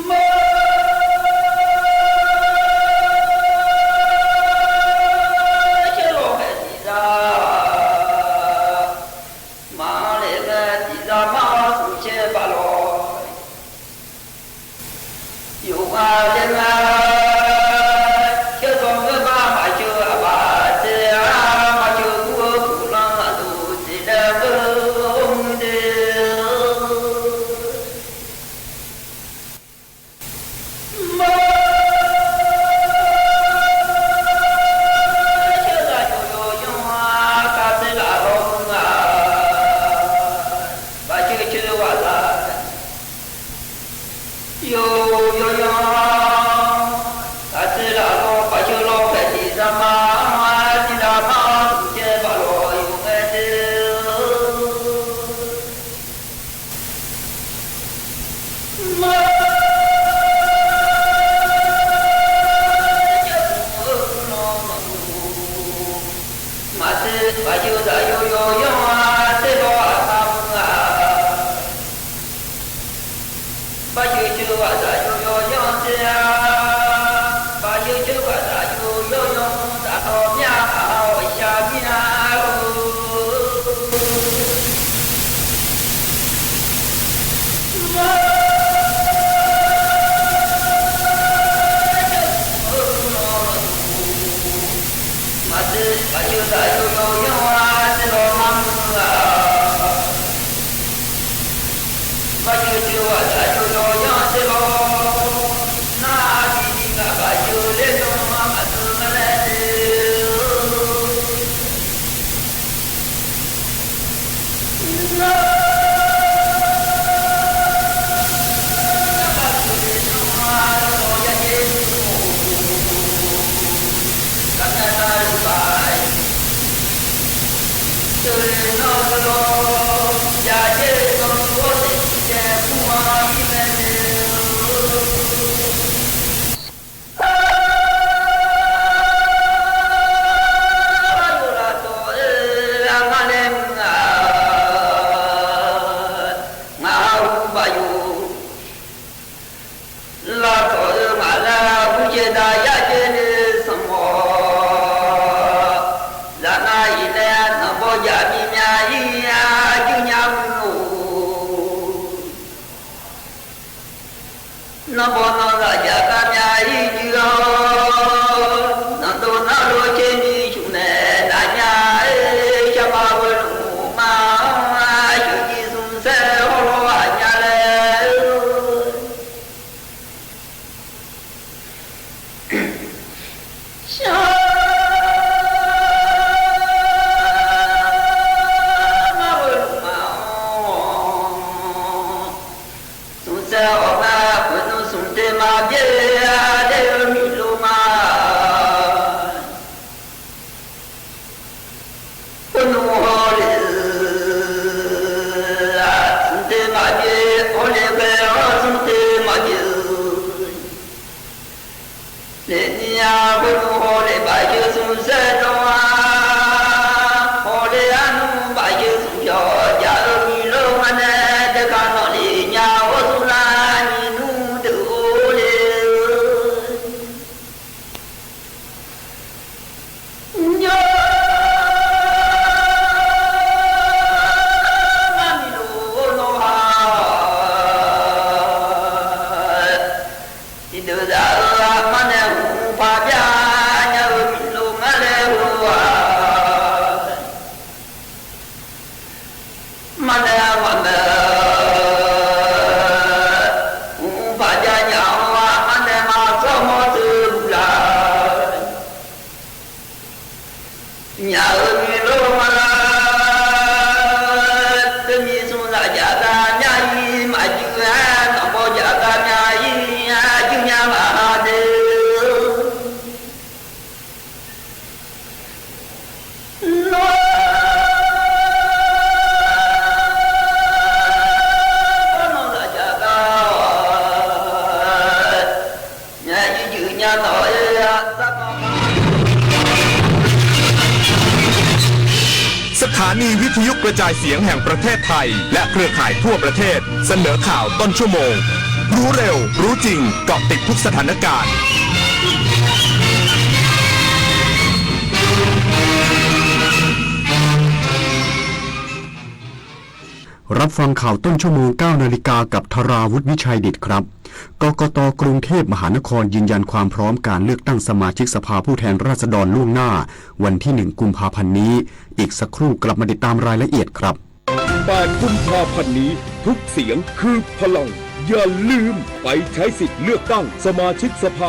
Mr, sheuq lawr gaqjiq zaq, maqanr le ngae tiq zaqmaf-anr smq caer baf lawq. Yawqghaq Ngaq ha-eu bav yuf lavtawf-eu ngaq laer gurjaeq daq yar jaev le sanqmawf. Zaqngav iq laer nanqbaw jaq bi myav ir-a, juir nya mr-or. Nanrbaw nanrlaf jaqkhav myav ir juir-awr, nanqdov narlof caer ni cuf naeq naf nya-aer, sharma heuluf ma, sheuqjiv smqsaer hawrlawr ghaq nya laer. Sharma heuluf ma-awr, smqsaer hawr nar khoeqnmr smq te maqbyaer-a laer-eu miqlor ma. Khoernmr hawle-eu smq te maqbyaer, hawle ghae-awr smq te maqbyaer-eu. Laeqni-a khoernmr hawle bafjeu smqsaer dawr-a, hawle arnmr bafjeu smq pyawq jaq-eu miqlor ma nae, daeka nawq lef nya-awr smq lar ni nmr deuq-or le-eu. Nymr ngar miqlor lawr ha, tiqdeuq zaq-eu aqma nae hmq paq bya nya-eu miqlor ngar laer heulof-aq. Mar nae aqma mae, hmq paq bya nya-awr aqma nae maqtsawr mawr teu luf laf. Nya-eu miqlor ma laer, teumi smq zaq jaqkhav myav ir maqjuir-aer, nanqbaw jaqkhav myav ir-a, juir nya maqha de-eu. Nawr, nawr zaq jaqkhav-awq, nya ir juif nya nawq-aer-a, sarkawv ma. สถานีวิทยุกระจายเสียงแห่งประเทศไทย และเครือข่ายทั่วประเทศ เสนอข่าวต้นชั่วโมง รู้เร็ว รู้จริง เกาะติดทุกสถานการณ์ รับฟังข่าวต้นชั่วโมง เก้านาฬิกา กับธราวุฒิ วิชัยดิษฐ์ครับ กกต กรุงเทพมหานคร ยืนยันความพร้อมการเลือกตั้งสมาชิกสภาผู้แทนราษฎรล่วงหน้า วันที่ หนึ่ง กุมภาพันธ์นี้ อีกสักครู่กลับมาติดตามรายละเอียดครับ แปด กุมภาพันธ์นี้ ทุกเสียงคือพลัง อย่าลืมไปใช้สิทธิ์เลือกตั้งสมาชิกสภา